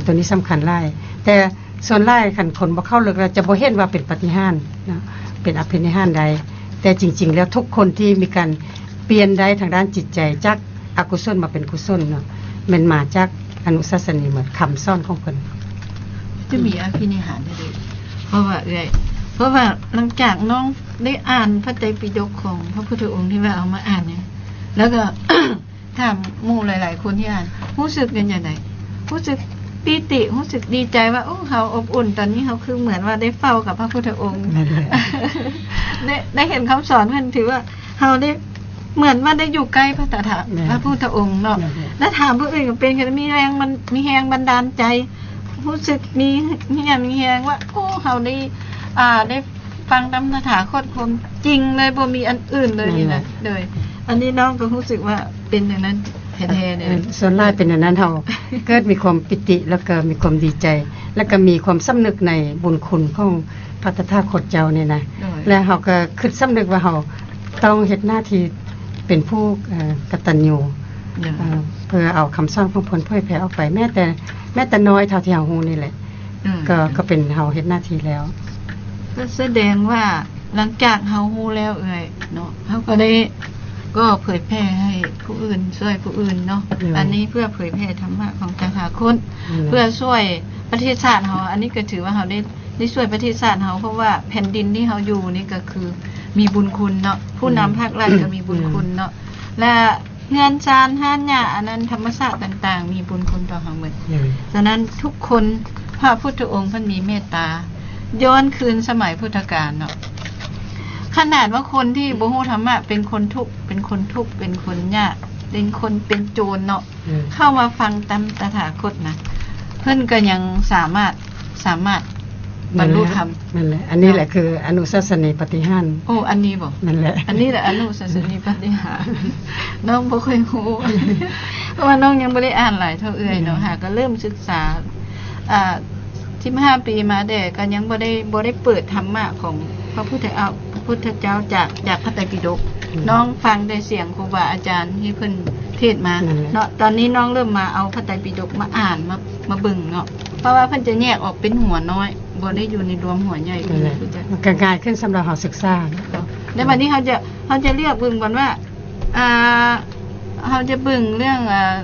ໂຕນີ້ສຳຄັນຫຼາຍ ແຕ່ ສ່ວນຫຼາຍຄັນຄົນບໍ່ເຂົ້າເລິກແລ້ວຈະບໍ່ເຫັນວ່າເປັນປາຕິຫານເນາະ ເປັນອະພິນິຫານໄດ້ ແຕ່ຈິງໆແລ້ວທຸກຄົນທີ່ມີການປ່ຽນໄດ້ທາງດ້ານຈິດໃຈຈາກອະກຸສົນມາເປັນກຸສົນເນາະ ແມ່ນມາຈາກອະນຸສາສະນີໝົດ ຄຳສອນຂອງເພິ່ນ ຈະມີອະພິນິຫານເດ້ ເພາະວ່າເອື້ອຍ ເພາະວ່າຫຼັງຈາກນ້ອງໄດ້ອ່ານພະໄຕປິດົກຂອງພະພຸດທະອົງທີ່ວ່າເອົາມາອ່ານນີ້ ແລ້ວກໍ ຖາມໝູ່ຫຼາຍໆຄົນທີ່ອ່ານ ຮູ້ສຶກເປັນຈັ່ງໃດ? ຮູ້ສຶກປີຕິ ຮູ້ສຶກດີໃຈວ່າ ໂອ້ ເຮົາອົບອຸ່ນ ຕອນນີ້ເຮົາຄືເໝືອນວ່າໄດ້ເຝົ້າກັບພະພຸດທະອົງ ແມ່ນແຫຼະ ໄດ້ ໄດ້ເຫັນຄຳສອນເພິ່ນ ຖືວ່າເຮົາໄດ້ ເໝືອນວ່າໄດ້ຢູ່ໃກ້ພະຕະຖາ ແມ່ນ ພະພຸດທະອົງເນາະ ແມ່ນແຫຼະ ແລະຖາມຜູ້ອື່ນກໍເປັນ ກໍມີແຮງບັນ ມີແຮງບັນດານໃຈ ຮູ້ສຶກມີ ມີຫຍັງ ມີແຮງວ່າ ໂອ້ ເຮົາໄດ້ ອ່າ ໄດ້ ຟັງນຳຕະຖາຄົດຄວາມຈິງເລີຍ ບໍ່ມີອັນອື່ນເລີຍນີ້ນະ ໂດຍ ອັນນີ້ນ້ອງກໍຮູ້ສຶກວ່າເປັນຢ່າງນັ້ນແທ້ໆເລີຍ ສ່ວນຫຼາຍເປັນຢ່າງນັ້ນ ເຮົາເກີດມີຄວາມປີຕິ ແລ້ວກໍມີຄວາມດີໃຈ ແລ້ວກໍມີຄວາມສຳນຶກໃນບຸນຄຸນຂອງພະຕະຖາຄົດເຈົ້ານີ້ນະ ແລ້ວເຮົາກໍຄິດສຳນຶກວ່າເຮົາຕ້ອງເຮັດໜ້າທີ່ເປັນຜູ້ ເອີ ກະຕັນຍູ ເອີ ເພື່ອເອົາຄຳສອນຂອງເພິ່ນເຜີຍແຜ່ອອກໄປ ແມ້ແຕ່ ແມ້ແຕ່ນ້ອຍເທົ່າທີ່ເຮົາຮູ້ນີ້ແຫຼະ ກໍ ກໍເປັນເຮົາເຮັດໜ້າທີ່ແລ້ວ ກໍສະແດງວ່າຫຼັງຈາກເຮົາຮູ້ແລ້ວເອື້ອຍເນາະ ເຮົາກໍໄດ້ ກໍເຜີຍແຜ່ໃຫ້ຜູ້ອື່ນ ຊ່ວຍຜູ້ອື່ນເນາະ ອັນນີ້ເພື່ອເຜີຍແຜ່ທຳມະຂອງຕະຖາຄົດ ເພື່ອຊ່ວຍປະເທດຊາດເຮົາ ອັນນີ້ກໍຖືວ່າເຮົາໄດ້ ໄດ້ຊ່ວຍປະເທດຊາດເຮົາ ເພາະວ່າແຜ່ນດິນທີ່ເຮົາຢູ່ນີ້ກໍຄືມີບຸນຄຸນເນາະ ຜູ້ນຳພາກລັດກໍມີບຸນຄຸນເນາະ ແລະ ເຮືອນຊານຮ້ານຫຍ້າ ອັນນັ້ນທຳມະຊາດຕ່າງໆ ມີບຸນຄຸນຕໍ່ເຮົາໝົດ ສະນັ້ນທຸກຄົນ ພະພຸດທະອົງເພິ່ນມີເມດຕາ ຍ້ອນຄືນສະໄໝພຸດທະການເນາະ ຂະໜາດວ່າຄົນທີ່ບໍ່ຮູ້ທຳມະ ເປັນຄົນທຸກ ເປັນຄົນທຸກ ເປັນຄົນຍາກ ເປັນຄົນເປັນໂຈນເນາະ ເຂົ້າມາຟັງຕຳຕະຖາຄົດນະ ເພິ່ນກໍຍັງສາມາດ ສາມາດບັນລຸທຳ ແມ່ນແຫຼະ ອັນນີ້ແຫຼະຄືອະນຸສາສະນີປາຕິຫານ ໂອ້ ອັນນີ້ບໍ ແມ່ນແຫຼະ ອັນນີ້ແຫຼະອະນຸສາສະນີປາຕິຫານ ນ້ອງບໍ່ຄ່ອຍຮູ້ ເພາະວ່ານ້ອງຍັງບໍ່ໄດ້ອ່ານຫຼາຍເທົ່າເອື້ອຍເນາະ ຫາກໍເລີ່ມສຶກສາ ອ່າ ສິບຫ້າປີມາແຕ່ກໍຍັງບໍ່ໄດ້ ບໍ່ໄດ້ເປີດທຳມະຂອງ ພະພຸດທະ ເອົາ ພະພຸດທະເຈົ້າຈາກ ຈາກພະໄຕປິດົກ. ອືມ ນ້ອງຟັງແຕ່ສຽງຄູບາອາຈານທີ່ເພິ່ນເທດມາ ນັ້ນແຫຼະ ເນາະ. ຕອນນີ້ນ້ອງເລີ່ມມາເອົາພະໄຕປິດົກມາອ່ານ ມາ ມາເບິ່ງເນາະ ເພາະວ່າເພິ່ນຈະແຍກອອກເປັນຫົວນ້ອຍ ບໍ່ໄດ້ຢູ່ໃນລວມຫົວໃຫຍ່. ນັ້ນແຫຼະ ຄືຈະ ມັນກໍງ່າຍຂຶ້ນສຳລັບເຮົາສຶກສາເນາະ. ແລ້ວບັດນີ້ເຮົາຈະ ເຮົາຈະເລືອກເບິ່ງກ່ອນວ່າ ອ່າ ເຮົາຈະເບິ່ງເລື່ອງ ອ່າ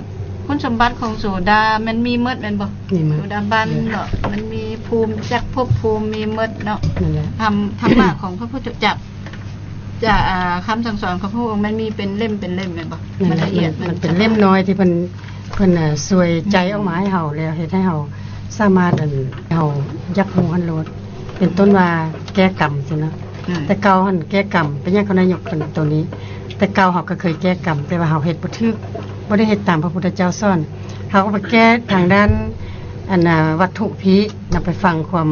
ຄຸນສົມບັດຂອງໂສດາ ມັນມີໝົດແມ່ນບໍ່? ມີໝົດ ໂສດາບັນເນາະ ມັນມີພູມຈັກພົບພູມ ມີໝົດເນາະ. ນັ້ນແຫຼະ ທຳ ທຳມະຂອງພະພຸດທະ ຈາກ ຈາກ ອ່າ ຄຳສັ່ງສອນຂອງພະອົງ ມັນມີເປັນເຫຼັ້ມເປັນເຫຼັ້ມແມ່ນບໍ່? ມັນລະອຽດ ມັນເປັນເຫຼັ້ມນ້ອຍທີ່ເພິ່ນ ເພິ່ນ ອ່າ ຊ່ວຍໃຈອອກມາໃຫ້ເຮົາ ແລ້ວເຮັດໃຫ້ເຮົາສາມາດ ອັນ ເຮົາຢາກຮູ້ຫັ້ນໂລດ. ເປັນຕົ້ນວ່າແກ້ກຳຊີ້ເນາະ. ແຕ່ເກົ່າຫັ້ນແກ້ກຳ ເປັນຫຍັງເຂົາໄດ້ຍົກເປັນໂຕນີ້? ແຕ່ເກົ່າເຮົາກໍເຄີຍແກ້ກຳ ແຕ່ວ່າເຮົາເຮັດບໍ່ຖືກ ບໍ່ໄດ້ເຮັດຕາມພະພຸດທະເຈົ້າສອນ. ເຮົາກໍໄປແກ້ທາງດ້ານ ອັນ ວັດຖຸພີ້ນຳ ໄປຟັງຄວາມ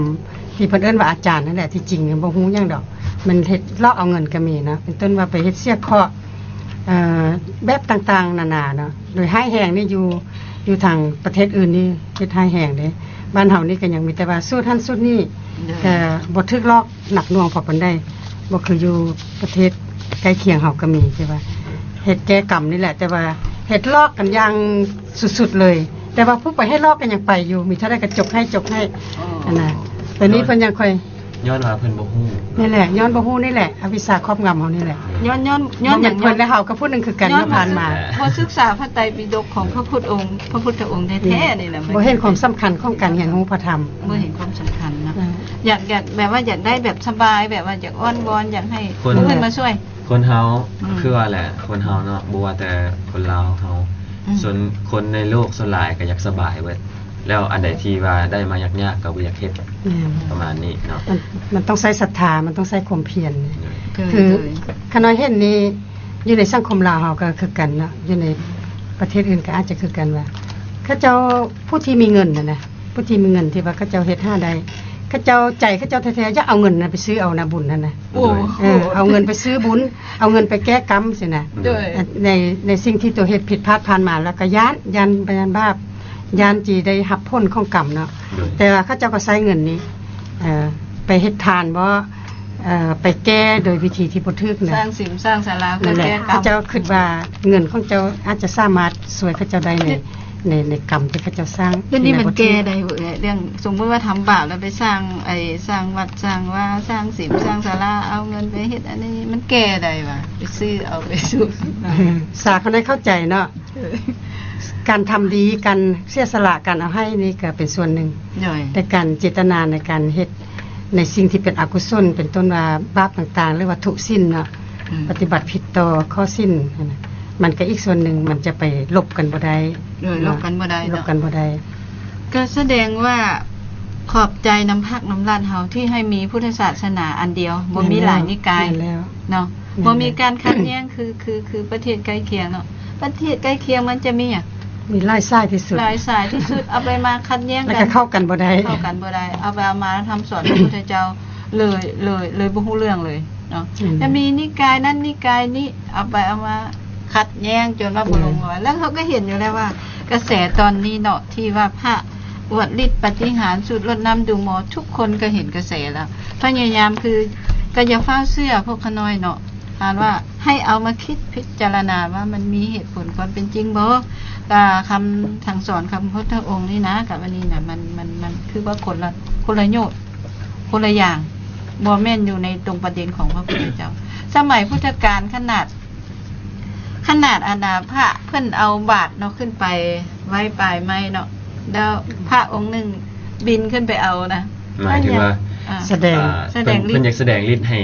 ທີ່ເພິ່ນເອີ້ນວ່າອາຈານນັ້ນແຫຼະ. ທີ່ຈິງບໍ່ຮູ້ຫຍັງດອກ ມັນເຮັດລອກເອົາເງິນກໍມີເນາະ. ເປັນຕົ້ນວ່າໄປເຮັດເສຍເຄາະ ເອີ ແບບຕ່າງໆນານາເນາະ ໂດຍຮ້າຍແຮງນີ້. ຢູ່ ຢູ່ທາງປະເທດອື່ນນີ້ເຮັດຮ້າຍແຮງເດ້. ບ້ານເຮົານີ້ກໍຍັງມີແຕ່ວ່າສູດຫັ້ນສູດນີ້ ແຕ່ບໍ່ຖືກລອກໜັກໜ່ວງພໍປານໃດ. ບໍ່ຄືຢູ່ປະເທດໃກ້ຄຽງເຮົາກໍມີ ທີ່ວ່າເຮັດແກ້ກຳນີ້ແຫຼະ ແຕ່ວ່າເຮັດລອກກັນຢ່າງສຸດໆເລີຍ. ແຕ່ວ່າຜູ້ໄປເຮັດລອກກໍຍັງໄປຢູ່ ມີເທົ່າໃດກໍຈົກໃຫ້ ຈົກໃຫ້ ອັນນະ. ແຕ່ນີ້ເພິ່ນຍັງຄ່ອຍ ຍ້ອນວ່າເພິ່ນບໍ່ຮູ້ ນີ້ແຫຼະ ຍ້ອນບໍ່ຮູ້ນີ້ແຫຼະ ອະວິຊາຄອບງຳເຮົານີ້ແຫຼະ. ຍ້ອນ ຍ້ອນ ຍ້ອນຫຍັງ? ເພິ່ນ ແລະ ເຮົາກັບຜູ້ໜຶ່ງຄືກັນ ທີ່ຜ່ານມາ ບໍ່ສຶກສາພະໄຕປິດົກຂອງພະພຸດອົງ ພະພຸດທະອົງແທ້ໆນີ້ແຫຼະ ບໍ່ເຫັນຄວາມສຳຄັນຂອງການຮຽນຮູ້ພະທຳ ບໍ່ເຫັນຄວາມສຳຄັນເນາະ. ຢາກ ຢາກແບບວ່າຢາກໄດ້ແບບສະບາຍ ແບບວ່າຢາກອ້ອນວອນ ຢາກໃຫ້ຄົນອື່ນມາຊ່ວຍ ຄົນເຮົາ ຄືວ່າແຫຼະ ຄົນເຮົາເນາະ ບໍ່ວ່າແຕ່ຄົນລາວເຮົາ ສ່ວນຄົນໃນໂລກສ່ວນຫຼາຍກໍຢາກສະບາຍເບິດ. ແລ້ວອັນໃດທີ່ວ່າໄດ້ມາຍາກໆກໍບໍ່ຢາກເຮັດ ປະມານນີ້ເນາະ. ມັນ ມັນຕ້ອງໃຊ້ສັດທາ ມັນຕ້ອງໃຊ້ຄວາມພຽນ. ຄື ຂ້ານ້ອຍເຫັນນີ້ ຢູ່ໃນສັງຄົມລາວເຮົາກໍຄືກັນເນາະ ຢູ່ໃນປະເທດອື່ນກໍອາດຈະຄືກັນວ່າ ເຂົາເຈົ້າ ຜູ້ທີ່ມີເງິນຫັ້ນນະ ຜູ້ທີ່ມີເງິນທີ່ວ່າເຂົາເຈົ້າເຮັດຫາໄດ້ ເຂົາເຈົ້າ ໃຈເຂົາເຈົ້າແທ້ໆ ຢາກເອົາເງິນນັ້ນໄປຊື້ເອົານະ ບຸນຫັ້ນນະ. ເອີ ເອົາເງິນໄປຊື້ບຸນ ເອົາເງິນໄປແກ້ກຳຊີ້ນະ. ໃນ ໃນສິ່ງທີ່ຕົວເຮັດຜິດພາດຜ່ານມາ ແລ້ວກໍຢ້ານ ຢ້ານ ຢ້ານບາບ ຢ້ານທີ່ໄດ້ຮັບຜົນຂອງກຳເນາະ. ແຕ່ວ່າເຂົາເຈົ້າກໍໃຊ້ເງິນນີ້ ເອີ ໄປເຮັດທານບໍ ເອີ ໄປແກ້ໂດຍວິທີທີ່ບໍ່ຖືກນະ ສ້າງສິມສ້າງສາລາ ນັ້ນແຫຼະ ເຂົາເຈົ້າຄິດວ່າເງິນຂອງເຈົ້າອາດຈະສາມາດຊ່ວຍເຂົາເຈົ້າໄດ້ໃນ ໃນ ໃນກຳທີ່ເຂົາເຈົ້າສ້າງ. ດຽວນີ້ມັນແກ້ໄດ້ບໍ່ເອື້ອຍ? ເລື່ອງສົມມຸດວ່າທຳບາບແລ້ວໄປສ້າງ ໄອ້ ສ້າງວັດສ້າງວາ ສ້າງສິມສ້າງສາລາ ເອົາເງິນໄປເຮັດອັນນີ້ ມັນແກ້ໄດ້ຫວາ? ໄປຊື້ເອົາ ໄປຊຸກ ສາເຂົາໄດ້ເຂົ້າໃຈເນາະ. ການທຳດີ ການເສຍສະຫຼະ ການເອົາໃຫ້ນີ້ກໍເປັນສ່ວນໜຶ່ງ ແຕ່ການເຈດຕະນາໃນການເຮັດ ໃນສິ່ງທີ່ເປັນອະກຸສົນ ເປັນຕົ້ນວ່າບາບຕ່າງໆ ຫຼືວ່າທຸສິນເນາະ ປະຕິບັດຜິດຕໍ່ຂໍ້ສິນຫັ້ນນະ ມັນກໍອີກສ່ວນໜຶ່ງ ມັນຈະໄປລົບກັນບໍ່ໄດ້ ລົບກັນບໍ່ໄດ້ເນາະ ລົບກັນບໍ່ໄດ້. ກໍສະແດງວ່າຂອບໃຈນຳພັກນຳລັດເຮົາ ທີ່ໃຫ້ມີພຸດທະສາສະໜາອັນດຽວ ບໍ່ມີຫຼາຍນິກາຍເນາະ ບໍ່ມີການຂັດແຍ້ງ ຄື ຄື ຄືປະເທດໃກ້ຄຽງເນາະ. ປະເທດໃກ້ຄຽງມັນຈະມີຫຍັງ? ມີຫຼາຍສາຍທີ່ສຸດ ຫຼາຍສາຍທີ່ສຸດ ເອົາໄປມາຂັດແຍ້ງກັນ ແລ້ວກໍເຂົ້າກັນບໍ່ໄດ້ ເຂົ້າກັນບໍ່ໄດ້ ເອົາໄປເອົາມາທຳສອນຂອງພະພຸດທະເຈົ້າເລີຍ ເລີຍ ເລີຍບໍ່ຮູ້ເລື່ອງເລີຍເນາະ. ຈະມີນິກາຍນັ້ນນິກາຍນີ້ ເອົາໄປເອົາມາຂັດແຍ້ງຈົນວ່າບໍ່ລົງລອຍ ແລ້ວເຮົາກໍເຫັນຢູ່ແລ້ວວ່າ ກະແສຕອນນີ້ເນາະ ທີ່ວ່າພະອວດລິດປາຕິຫານ ສູດລົດນ້ຳດູ່ມໍ ທຸກຄົນກໍເຫັນກະແສແລ້ວ ພະຍາຍາມ ຄື ກໍຢ່າຟ້າວເຊື່ອພວກຂ້ານ້ອຍເນາະ. ທ່ານວ່າໃຫ້ເອົາມາຄິດພິຈາລະນາວ່າມັນມີເຫດຜົນຄວາມເປັນຈິງບໍ່ ກະຄຳສັ່ງສອນຂອງພະພຸດທະອົງນີ້ນະ ກັບອັນນີ້ນະ ມັນ ມັນ ມັນຄືວ່າຄົນລະ ຄົນລະໂຍດ ຄົນລະຢ່າງ ບໍ່ແມ່ນຢູ່ໃນຕົງປະເດັນຂອງພະພຸດທະເຈົ້າ. ສະໄໝພຸດທະການຂະໜາດ ຂະໜາດອັນນາ ພະເພິ່ນເອົາບາດເນາະ ຂຶ້ນໄປໄວ້ປາຍໄມ້ເນາະ ແລ້ວພະອົງໜຶ່ງບິນຂຶ້ນໄປເອົານະ ໝາຍເຖິງວ່າ ສະແດງ ອ່າ ສະແດງລິດ ເພິ່ນ ເພິ່ນຢາກສະແດງລິດໃຫ້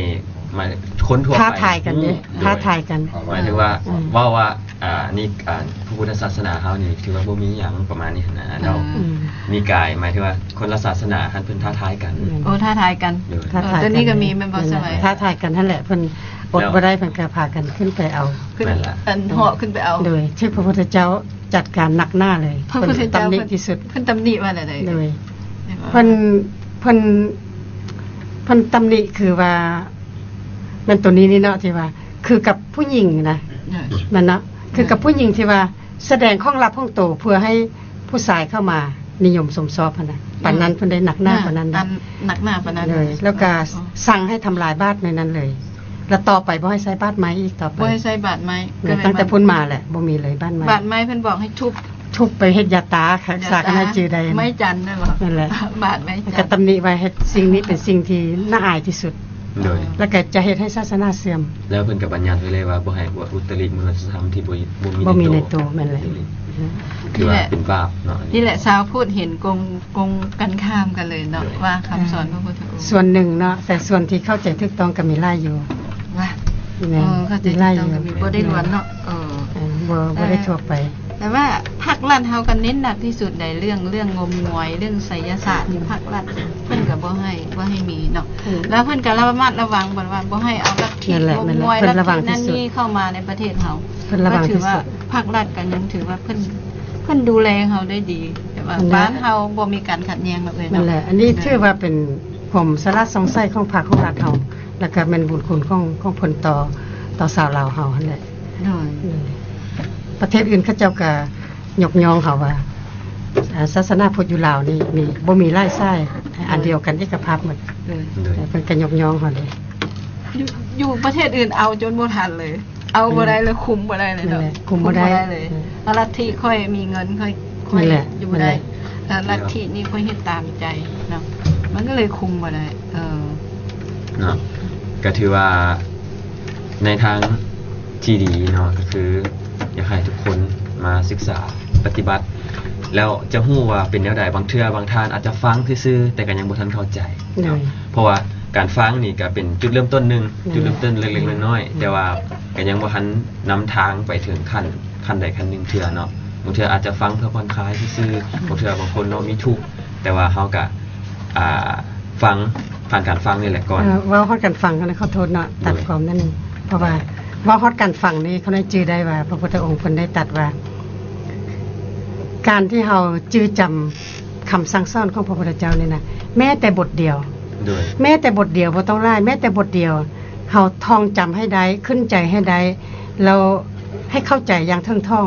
ໝາຍ ຄົນທົ່ວໄປ ທ້າທາຍກັນເດ້ ທ້າທາຍກັນ ໝາຍເຖິງວ່າ ອືມ ເວົ້າວ່າ ອ່າ ນີ້ ອ່າ ພະພຸດທະສາສະໜາເຮົານີ້ຖືວ່າບໍ່ມີຫຍັງປະມານນີ້ຫັ້ນນະ ແລ້ວ ອືມ ນິກາຍ ໝາຍເຖິງວ່າຄົນລະສາສະໜາຫັ້ນເພິ່ນທ້າທາຍກັນ ໂອ້ ທ້າທາຍກັນ ເອີ ຕົວນີ້ກໍມີແມ່ນບໍ່? ສະໄໝ ທ້າທາຍກັນຫັ້ນແຫຼະ ເພິ່ນອົດບໍ່ໄດ້ ເພິ່ນກໍພາກັນຂຶ້ນໄປເອົາ ຂຶ້ນ ອັນ ເຫາະຂຶ້ນໄປເອົາ ໂດຍ ຖືກພະພຸດທະເຈົ້າ ຈັດການໜັກໜ້າເລີຍ ເພິ່ນຕຳໜິທີ່ສຸດ ເພິ່ນຕຳໜິວ່າແນວໃດ? ໂດຍ ເພິ່ນ ເພິ່ນ ເພິ່ນຕຳໜິຄືວ່າ ແມ່ນໂຕນີ້ນີ້ເນາະ ທີ່ວ່າຄືກັບຜູ້ຍິງນະ ແມ່ນເນາະ ຄືກັບຜູ້ຍິງທີ່ວ່າສະແດງຂອງລັບຂອງໂຕເພື່ອໃຫ້ຜູ້ຊາຍເຂົ້າມາ ນິຍົມຊົມຊອບຫັ້ນນະ ປານນັ້ນ ເພິ່ນໄດ້ໜັກໜ້າປານນັ້ນ ອັນໜັກໜ້າປານນັ້ນເລີຍ ແລ້ວກໍສັ່ງໃຫ້ທຳລາຍບາດໃນນັ້ນເລີຍ ແລ້ວຕໍ່ໄປບໍ່ໃຫ້ໃຊ້ບາດໄມ້ອີກຕໍ່ໄປ ບໍ່ໃຫ້ໃຊ້ບາດໄມ້ ກໍເລີຍຕັ້ງແຕ່ພຸ້ນມາແຫຼະ ບໍ່ມີເລີຍບາດໄມ້ ບາດໄມ້ເພິ່ນບອກໃຫ້ທຸບ ທຸບໄປເຮັດຢາຕາ ສາກັນໃຫ້ຈື່ໄດ້ ໄມ້ຈັນນັ້ນບໍ ນັ້ນແຫຼະ ບາດໄມ້ຈັນ ກໍຕຳໜິວ່າເຮັດສິ່ງນີ້ເປັນສິ່ງທີ່ໜ້າອາຍທີ່ສຸດ ໂດຍ ແລ້ວກໍຈະເຮັດໃຫ້ສາສະໜາເສື່ອມ ແລ້ວເພິ່ນກໍບັນຍັດໄວ້ເລີຍວ່າບໍ່ໃຫ້ອວດອຸດຕະລິມະນຸດສະທຳທີ່ບໍ່ ບໍ່ມີ ບໍ່ມີໃນໂຕ ໃນໂຕ ແມ່ນແຫຼະ ຖືວ່າເປັນບາບເນາະ ນີ້ແຫຼະ ຊາວພຸດເຫັນກົງ ກົງກັນຂ້າມກັນເລີຍເນາະ ໂດຍ ວ່າຄຳສອນພະພຸດທະອົງ ສ່ວນໜຶ່ງເນາະ ແຕ່ສ່ວນທີ່ເຂົ້າໃຈຖືກຕ້ອງກໍມີຫຼາຍຢູ່ ວ່າ ແມ່ນ ເອີ ເຂົ້າໃຈຖືກຕ້ອງກໍມີ ມີຫຼາຍຢູ່ ບໍ່ໄດ້ລວນເນາະ ເອີ ເອີ ບໍ່ ບໍ່ໄດ້ທົ່ວໄປ ແຕ່ວ່າພາກລັດເຮົາກໍເນັ້ນໜັກທີ່ສຸດໃດ ເລື່ອງ ເລື່ອງງົມງວາຍ ເລື່ອງໄສຍະສາດນີ້ ພາກລັດເພິ່ນກໍບໍ່ໃຫ້ ບໍ່ໃຫ້ມີເນາະ ແລ້ວເພິ່ນກໍລະມັດລະວັງ ບໍ່ວ່າ ບໍ່ໃຫ້ເອົາລັດທິງົມງວາຍ ລັດທິນັ້ນນີ້ເຂົ້າມາໃນປະເທດເຮົາ ເພິ່ນລະວັງທີ່ສຸດ ພາກລັດກໍຍັງຖືວ່າເພິ່ນ ເພິ່ນດູແລເຮົາໄດ້ດີ ແຕ່ວ່າບ້ານເຮົາບໍ່ມີການຂັດແຍ່ງດອກເອີຍເນາະ ນັ້ນແຫຼະ ອັນນີ້ຖືວ່າເປັນຄວາມສະຫຼາດສ່ອງໃສຂອງພາກຂອງລັດເຮົາ ແລ້ວກໍແມ່ນບຸນຄຸນຂອງ ຂອງເພິ່ນຕໍ່ ຕໍ່ຊາວລາວເຮົາຫັ້ນແຫຼະ ໂດຍ ປະເທດອື່ນເຂົາເຈົ້າກໍຍົກຍ້ອງເຮົາວ່າ ອາ ສາສະໜາພຸດຢູ່ລາວນີ້ມີ ບໍ່ມີຫຼາຍສາຍ ອັນດຽວກັນເອກະພາບໝົດ ໂດຍ ເພິ່ນກໍຍົກຍ້ອງເຮົາເດ້ ຢູ່ ຢູ່ປະເທດອື່ນເອົາຈົນບໍ່ທັນເລີຍ ເອົາບໍ່ໄດ້ເລີຍ ຄຸມບໍ່ໄດ້ເລີຍເນາະ ຄຸມບໍ່ໄດ້ເລີຍ ລັດທິຂ້ອຍມີເງິນ ຂ້ອຍ ຂ້ອຍຢູ່ບໍ່ໄດ້ ແລ້ວລັດທິນີ້ຂ້ອຍເຮັດຕາມໃຈເນາະ ມັນກໍເລີຍຄຸມບໍ່ໄດ້ ເອີ ເນາະ ກໍຖືວ່າໃນທາງທີ່ດີເນາະ ກໍຄືຢາກໃຫ້ທຸກຄົນມາສຶກສາປະຕິບັດ ແລ້ວຈະຮູ້ວ່າເປັນແນວໃດ ບາງເທື່ອບາງທ່ານອາດຈະຟັງຊື່ໆ ແຕ່ກໍຍັງບໍ່ທັນເຂົ້າໃຈເນາະ ເພາະວ່າການຟັງນີ້ກໍເປັນຈຸດເລີ່ມຕົ້ນໜຶ່ງ ຈຸດເລີ່ມຕົ້ນເລັກໆນ້ອຍໆ ແຕ່ວ່າກໍຍັງບໍ່ທັນນຳທາງໄປເຖິງຂັ້ນ ຂັ້ນໃດຂັ້ນໜຶ່ງເທື່ອເນາະ ບາງເທື່ອອາດຈະຟັງເພື່ອຜ່ອນຄາຍຊື່ໆ ບາງເທື່ອບາງຄົນເນາະມີທຸກ ແຕ່ວ່າເຮົາກະ ອ່າ ຟັງ ຜ່ານການຟັງນີ້ແຫຼະກ່ອນ ເອີ ເວົ້າຮອດການຟັງ ຂໍໂທດເນາະ ຕັດຄວາມນັ້ນ ເພາະວ່າເວົ້າຮອດການຟັງນີ້ ຂ້ານ້ອຍຈື່ໄດ້ວ່າ ພະພຸດທະອົງເພິ່ນໄດ້ຕັດວ່າ ການທີ່ເຮົາຈື່ຈຳຄຳສັ່ງສອນຂອງພະພຸດທະເຈົ້ານີ້ນະ ແມ້ແຕ່ບົດດຽວ ໂດຍ ແມ້ແຕ່ບົດດຽວ ບໍ່ຕ້ອງຫຼາຍ ແມ້ແຕ່ບົດດຽວ ເຮົາທ່ອງຈຳໃຫ້ໄດ້ ຂຶ້ນໃຈໃຫ້ໄດ້ ແລ້ວໃຫ້ເຂົ້າໃຈຢ່າງເຖິງຖອງ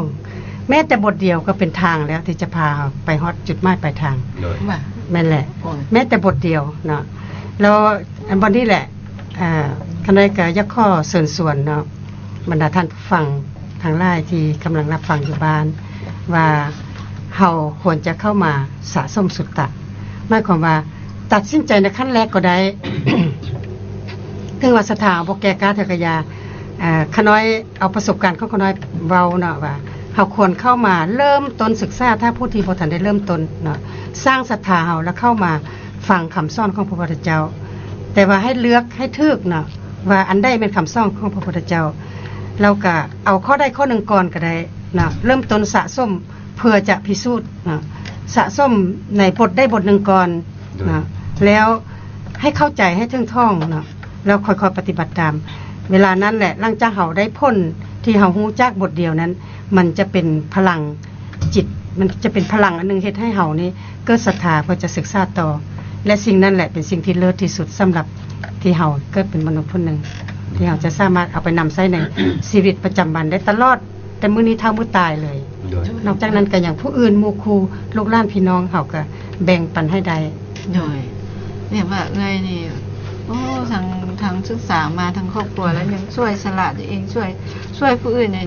ແມ້ແຕ່ບົດດຽວກໍເປັນທາງແລ້ວທີ່ຈະພາເຮົາໄປຮອດຈຸດໝາຍປາຍທາງ ໂດຍ ແມ່ນແຫຼະ ໂອ້ຍ ແມ້ແຕ່ບົດດຽວເນາະ ແລ້ວອັນບ່ອນນີ້ແຫຼະ ອ່າ ຂ້ານ້ອຍກໍຢາກຂໍເຊີນຊວນເນາະ ບັນດາທ່ານຜູ້ຟັງທັງຫຼາຍທີ່ກຳລັງຮັບຟັງຢູ່ບ້ານ ວ່າເຮົາຄວນຈະເຂົ້າມາສະສົມສຸດຕະ ໝາຍຄວາມວ່າ ຕັດສິນໃຈໃນຂັ້ນແລກກໍໄດ້ ເຖິງວ່າສັດທາບໍ່ແກ່ກ້າເທື່ອກະຢ່າ ເອີ ຂ້ານ້ອຍເອົາປະສົບການຂອງຂ້ານ້ອຍເວົ້າເນາະວ່າ ເຮົາຄວນເຂົ້າມາເລີ່ມຕົ້ນສຶກສາ ຖ້າຜູ້ທີ່ບໍ່ທັນໄດ້ເລີ່ມຕົ້ນເນາະ ສ້າງສັດທາເຮົາ ແລ້ວເຂົ້າມາຟັງຄຳສອນຂອງພະພຸດທະເຈົ້າ ແຕ່ວ່າໃຫ້ເລືອກໃຫ້ຖືກເນາະ ວ່າອັນໃດແມ່ນຄຳສອນຂອງພະພຸດທະເຈົ້າ ແລ້ວກະເອົາຂໍ້ໃດຂໍ້ໜຶ່ງກ່ອນກໍໄດ້ເນາະ ເລີ່ມຕົ້ນສະສົມ ເພື່ອຈະພິສູດເນາະ ສະສົມໃນບົດໃດບົດໜຶ່ງກ່ອນເນາະ ໂດຍ ແລ້ວໃຫ້ເຂົ້າໃຈໃຫ້ເຖິງຖອງເນາະ ແລ້ວຄ່ອຍໆປະຕິບັດຕາມ ເວລານັ້ນແຫຼະ ຫຼັງຈາກເຮົາໄດ້ຜົນທີ່ເຮົາຮູ້ຈາກບົດດຽວນັ້ນ ມັນຈະເປັນພະລັງຈິດ ມັນຈະເປັນພະລັງອັນໜຶ່ງເຮັດໃຫ້ເຮົານີ້ເກີດສັດທາເພື່ອຈະສຶກສາຕໍ່ ແລະ ສິ່ງນັ້ນແຫຼະເປັນສິ່ງທີ່ເລີດທີ່ສຸດສຳລັບທີ່ເຮົາເກີດເປັນມະນຸດຜູ້ໜຶ່ງ ທີ່ເຮົາຈະສາມາດເອົາໄປນຳໃຊ້ໃນຊີວິດປະຈຳວັນໄດ້ຕະຫຼອດ ແຕ່ມື້ນີ້ເທົ່າມື້ຕາຍເລີຍ ໂດຍ ນອກຈາກນັ້ນກໍຍັງຜູ້ອື່ນ ໝູ່ຄູ່ ລູກຫຼານພີ່ນ້ອງ ເຮົາກໍແບ່ງປັນໃຫ້ໄດ້ ໂດຍ ແບບວ່າເອື້ອຍນີ້ ໂອ້ ທັງ ທັງສຶກສາມາ ທັງຄອບຄົວ ແລ້ວຍັງຊ່ວຍສະຫຼະຕົວເອງ ຊ່ວຍ ຊ່ວຍຜູ້ອື່ນນີ້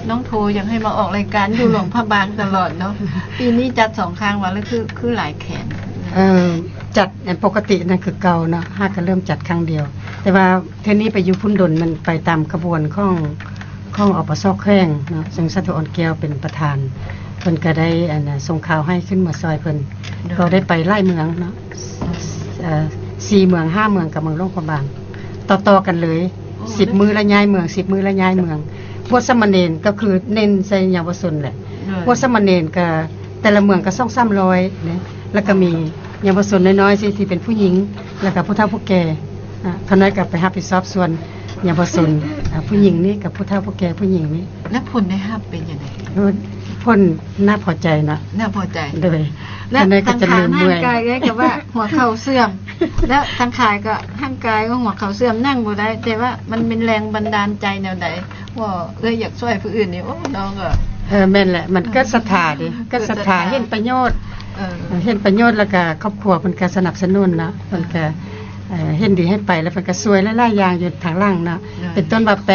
ນ້ອງໂທຢາກໃຫ້ມາອອກລາຍການຢູ່ຫຼວງພະບາງຕະຫຼອດເນາະ ປີນີ້ຈັດສອງຄັ້ງວ່າ ແລ້ວຄື ຄືຫຼາຍແຂນ ເອີ ຈັດ ອັນປົກກະຕິນັ້ນຄືເກົ່າເນາະ ຫາກະເລີ່ມຈັດຄັ້ງດຽວ ແຕ່ວ່າເທື່ອນີ້ໄປຢູ່ພຸ້ນດົນ ມັນໄປຕາມຂະບວນຂອງ ຂອງ ອປສ ແຂວງເນາະ ຊຶ່ງສາທຸ ອ່ອນແກ້ວເປັນປະທານ ເພິ່ນກໍໄດ້ ອັນ ສົ່ງຂ່າວໃຫ້ຂຶ້ນເມືອຊ່ອຍເພິ່ນ ໂດຍ ກໍໄດ້ໄປຫຼາຍເມືອງເນາະ ເອີ ສີ່ເມືອງ ຫ້າເມືອງ ກັບເມືອງຫຼວງພະບາງ ຕໍ່ໆກັນເລີຍ ໂອ້ ສິບມື້ລະຍ້າຍເມືອງ ສິບມື້ລະຍ້າຍເມືອງ ບວດສາມະເນນກໍຄືເນັ້ນໃສ່ເຍົາວະຊົນແຫຼະ ໂດຍ ບວດສາມະເນນກໍແຕ່ລະເມືອງກໍສອງສາມຮ້ອຍເດ້ ແລ້ວກໍມີເຍົາວະຊົນນ້ອຍໆ ທີ່ ທີ່ເປັນຜູ້ຍິງ ແລ້ວກໍຜູ້ເຖົ້າຜູ້ແກ່ ອາ ຂ້ານ້ອຍກໍໄປຮັບຜິດຊອບສ່ວນເຍົາວະຊົນ ອາ ຜູ້ຍິງນີ້ກັບຜູ້ເຖົ້າຜູ້ແກ່ຜູ້ຍິງນີ້ ແລ້ວຜົນໄດ້ຮັບເປັນຈັ່ງໃດ? ເອີ ຜົນໜ້າພໍໃຈເນາະ ໜ້າພໍໃຈ ໂດຍ ແລ້ວ ອັນໃດກໍຈະເມື່ອຍ ທາງຂາຮ່າງກາຍກໍວ່າຫົວເຂົ່າເສື່ອມ ແລ້ວທາງຂາກໍຮ່າງກາຍກໍຫົວເຂົ່າເສື່ອມ ນັ່ງບໍ່ໄດ້ ແຕ່ວ່າມັນເປັນແຮງບັນດານໃຈແນວໃດ? ວ່າເອື້ອຍຢາກຊ່ວຍຜູ້ອື່ນນີ້ ໂອ້ ນ້ອງກໍ ເອີ ແມ່ນແຫຼະ ມັນເກີດສັດທາເດ້ ເກີດສັດທາ ເຫັນປະໂຫຍດ ເອີ ເອີ ເຫັນປະໂຫຍດ ແລ້ວກະຄອບຄົວເພິ່ນກະສະໜັບສະໜູນເນາະ ເອີ ເພິ່ນກະ ເອີ ເຫັນດີໃຫ້ໄປ ແລ້ວເພິ່ນກະຊ່ວຍຫຼາຍໆຢ່າງຢູ່ທາງຫຼັງເນາະ ເອີ ເປັນຕົ້ນວ່າແປ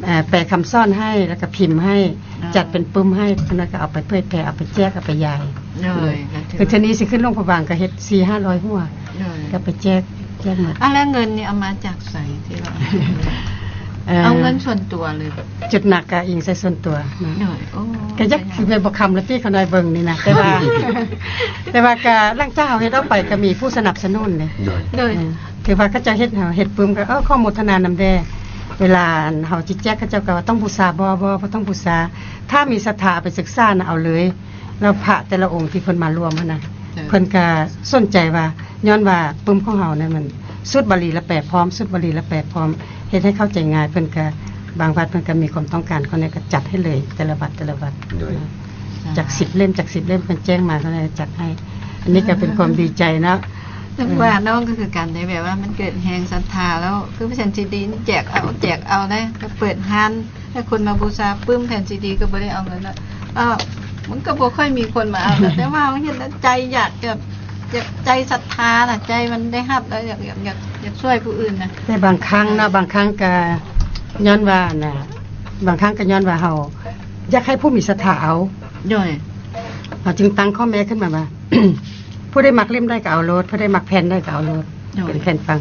ເອີ ແປຄຳສອນໃຫ້ ແລ້ວກະພິມໃຫ້ ເອີ ຈັດເປັນປຶ້ມໃຫ້ ເພິ່ນວ່າກະເອົາໄປເຜີຍແຜ່ ເອົາໄປແຈກ ເອົາໄປຢາຍ ໂດຍ ໂດຍ ຄືເທື່ອນີ້ຊິຂຶ້ນຫຼວງພະບາງກະເຮັດສີ່ຫ້າຮ້ອຍຫົວ ໂດຍ ກະໄປແຈກ ແຈກໝົດ. ອາ ແລ້ວເງິນນີ້ເອົາມາຈາກໃສ ທີ່ວ່າ ເອີ ເອົາເງິນສ່ວນຕົວເລີຍ? ຈຸດໜັກກະອີງໃສ່ສ່ວນຕົວເນາະ ໂດຍ ໂອ້ ກະຢາກ ຄືແມ່ນບໍ່ຄຳລະຕິ ຂະນ້ອຍເບິ່ງນີ້ນະ ແຕ່ວ່າ ແຕ່ວ່າກະຫຼັງຈາກເຮົາເຮັດອອກໄປ ກະມີຜູ້ສະໜັບສະໜູນເດ້ ໂດຍ ໂດຍ ເອີ ຖືວ່າເຂົາເຈົ້າເຮັດ ເຮົາເຮັດປຶ້ມ ກະ ເອີ ຂໍໂມທະນານຳແດ່ ເວລາອັນເຮົາຊິແຈກ ເຂົາເຈົ້າກະວ່າຕ້ອງບູຊາບໍ່? ບໍ່ ບໍ່ຕ້ອງບູຊາ ຖ້າມີສັດທາເອົາໄປສຶກສານະ ເອົາເລີຍ ແລ້ວພະແຕ່ລະອົງທີ່ເພິ່ນມາຮ່ວມຫັ້ນນະ ເອີ ເພິ່ນກະສົນໃຈວ່າ ຍ້ອນວ່າປຶ້ມຂອງເຮົານັ້ນມັນສູດບາລີລະແປພ້ອມ ສູດບາລີລະແປພ້ອມ ເຮັດໃຫ້ເຂົ້າໃຈງ່າຍ ເພິ່ນກະ ບາງວັດເພິ່ນກະມີຄວາມຕ້ອງການ ເຂົານີ້ກະຈັດໃຫ້ເລີຍ ແຕ່ລະວັດ ແຕ່ລະວັດ ໂດຍ ເນາະ ຈ້າ ຈັກສິບເຫຼັ້ມ ຈັກສິບເຫຼັ້ມ ເພິ່ນແຈ້ງມາ ເຮົາກະຈັດໃຫ້ ອັນນີ້ກະເປັນຄວາມດີໃຈເນາະ ເອີ ເຖິງວ່ານ້ອງກະຄືກັນເດ້ ແບບວ່າມັນເກີດແຮງສັດທາແລ້ວ ຄືແຜ່ນຊີດີນີ້ແຈກເອົາ ແຈກເອົາເດ້ ກະເປີດຮ້ານ ແຕ່ຄົນມາບູຊາປຶ້ມແຜ່ນຊີດີກະບໍ່ໄດ້ເອົາເງິນລະ ເອີ ມັນກະບໍ່ຄ່ອຍມີຄົນມາເອົາ ແຕ່ວ່າເຮົາເຮັດແລ້ວໃຈຢາກ ແບບ ຢາກ ໃຈສັດທານະ ໃຈມັນໄດ້ຮັບແລ້ວ ຢາກ ຢາກ ຢາກ ຢາກຊ່ວຍຜູ້ອື່ນນະ ແຕ່ບາງຄັ້ງເນາະ ບາງຄັ້ງກະຍ້ອນວ່າ ອັນນ່າ ບາງຄັ້ງກະຍ້ອນວ່າເຮົາຢາກໃຫ້ຜູ້ມີສັດທາເອົາ ໂດຍ ເຮົາຈຶ່ງຕັ້ງຂໍ້ແມ້ຂຶ້ນມາວ່າ ຜູ້ໃດມັກເຫຼັ້ມໃດກະເອົາໂລດ ຜູ້ໃດມັກແຜ່ນໃດກະເອົາໂລດ ໂດຍ ເປັນແຜ່ນປັງ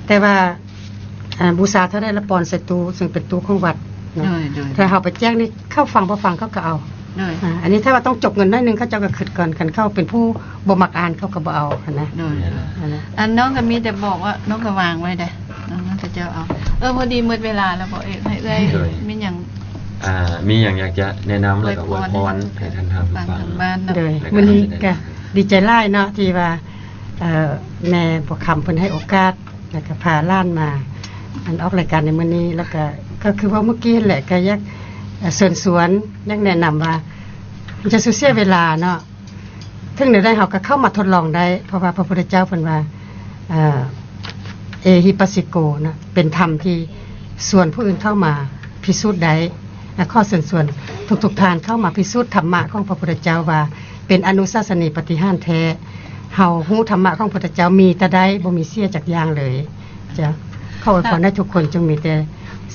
ແຕ່ວ່າ ອາ ບູຊາເທົ່າໃດລະປ່ອນໃສ່ຕູ້ ຊຶ່ງເປັນຕູ້ຂອງວັດເນາະ ໂດຍ ໂດຍ ຖ້າເຮົາໄປແຈກນີ້ ເຂົາຟັງບໍ່ຟັງເຂົາກະເອົາ ໂດຍ ອາ ອັນນີ້ຖ້າວ່າຕ້ອງຈົກເງິນໜ້ອຍໜຶ່ງ ເຂົາເຈົ້າກະຄຶດກ່ອນ ຄັນເຂົາເປັນຜູ້ບໍ່ມັກອ່ານ ເຂົາກະບໍ່ເອົາຫັ້ນນະ ໂດຍ ໂດຍ ອັນນັ້ນ ອັນນ້ອງກະມີແຕ່ບອກວ່າ ນ້ອງກະວາງໄວ້ເດ້ ນ້ອງກະເຈົ້າເອົາ ເອີ ພໍດີໝົດເວລາແລ້ວບໍ່ເອີຍ ໃຫ້ເອື້ອຍ ໂດຍ ມີຫຍັງ ອາ ມີຫຍັງຢາກຈະແນະນຳ ແລ້ວກະອວຍພອນໃຫ້ທ່ານຜູ້ຟັງ ໂດຍ ມື້ນີ້ກະດີໃຈຫຼາຍເນາະ ທີ່ວ່າ ເອີ ແມ່ບົວຄຳເພິ່ນໃຫ້ໂອກາດ ແລ້ວກະພາຫຼານມາ ອັນ ອອກລາຍການໃນມື້ນີ້ ແລ້ວກະ ກະຄືເວົ້າມື້ກີ້ຫັ້ນແຫຼະ ກະຢາກ ເອີ ເຊີນຊວນ ຢາກແນະນຳວ່າ ຢ່າສູ່ເສຍເວລາເນາະ ເຖິງແນວໃດເຮົາກະເຂົ້າມາທົດລອງໄດ້ ເພາະວ່າພະພຸດທະເຈົ້າເພິ່ນວ່າ ເອີ ເອຫິປັດສິໂກ ເນາະ ເປັນທຳທີ່ຊວນຜູ້ອື່ນເຂົ້າມາພິສູດໄດ້ ແລະ ຂໍເຊີນຊວນທຸກໆທ່ານເຂົ້າມາພິສູດທຳມະຂອງພະພຸດທະເຈົ້າວ່າເປັນອະນຸສາສະນີປາຕິຫານແທ້ ເຮົາຮູ້ທຳມະຂອງພຸດທະເຈົ້າມີແຕ່ໄດ້ ບໍ່ມີເສຍຈັກຢ່າງເລີຍ. ເຈົ້າ ຂໍອວຍພອນໃຫ້ທຸກຄົນຈົ່ງມີແຕ່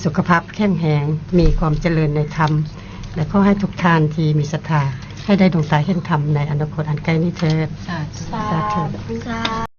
ສຸຂະພາບແຂງແຮງ ມີຄວາມຈະເລີນໃນທຳ ແລະ ຂໍໃຫ້ທຸກທ່ານທີ່ມີສັດທາ ໃຫ້ໄດ້ດວງຕາເຫັນທຳໃນອະນາຄົດອັນໃກ້ນີ້ເທີ້ນ. ສາທຸ ສາທຸ.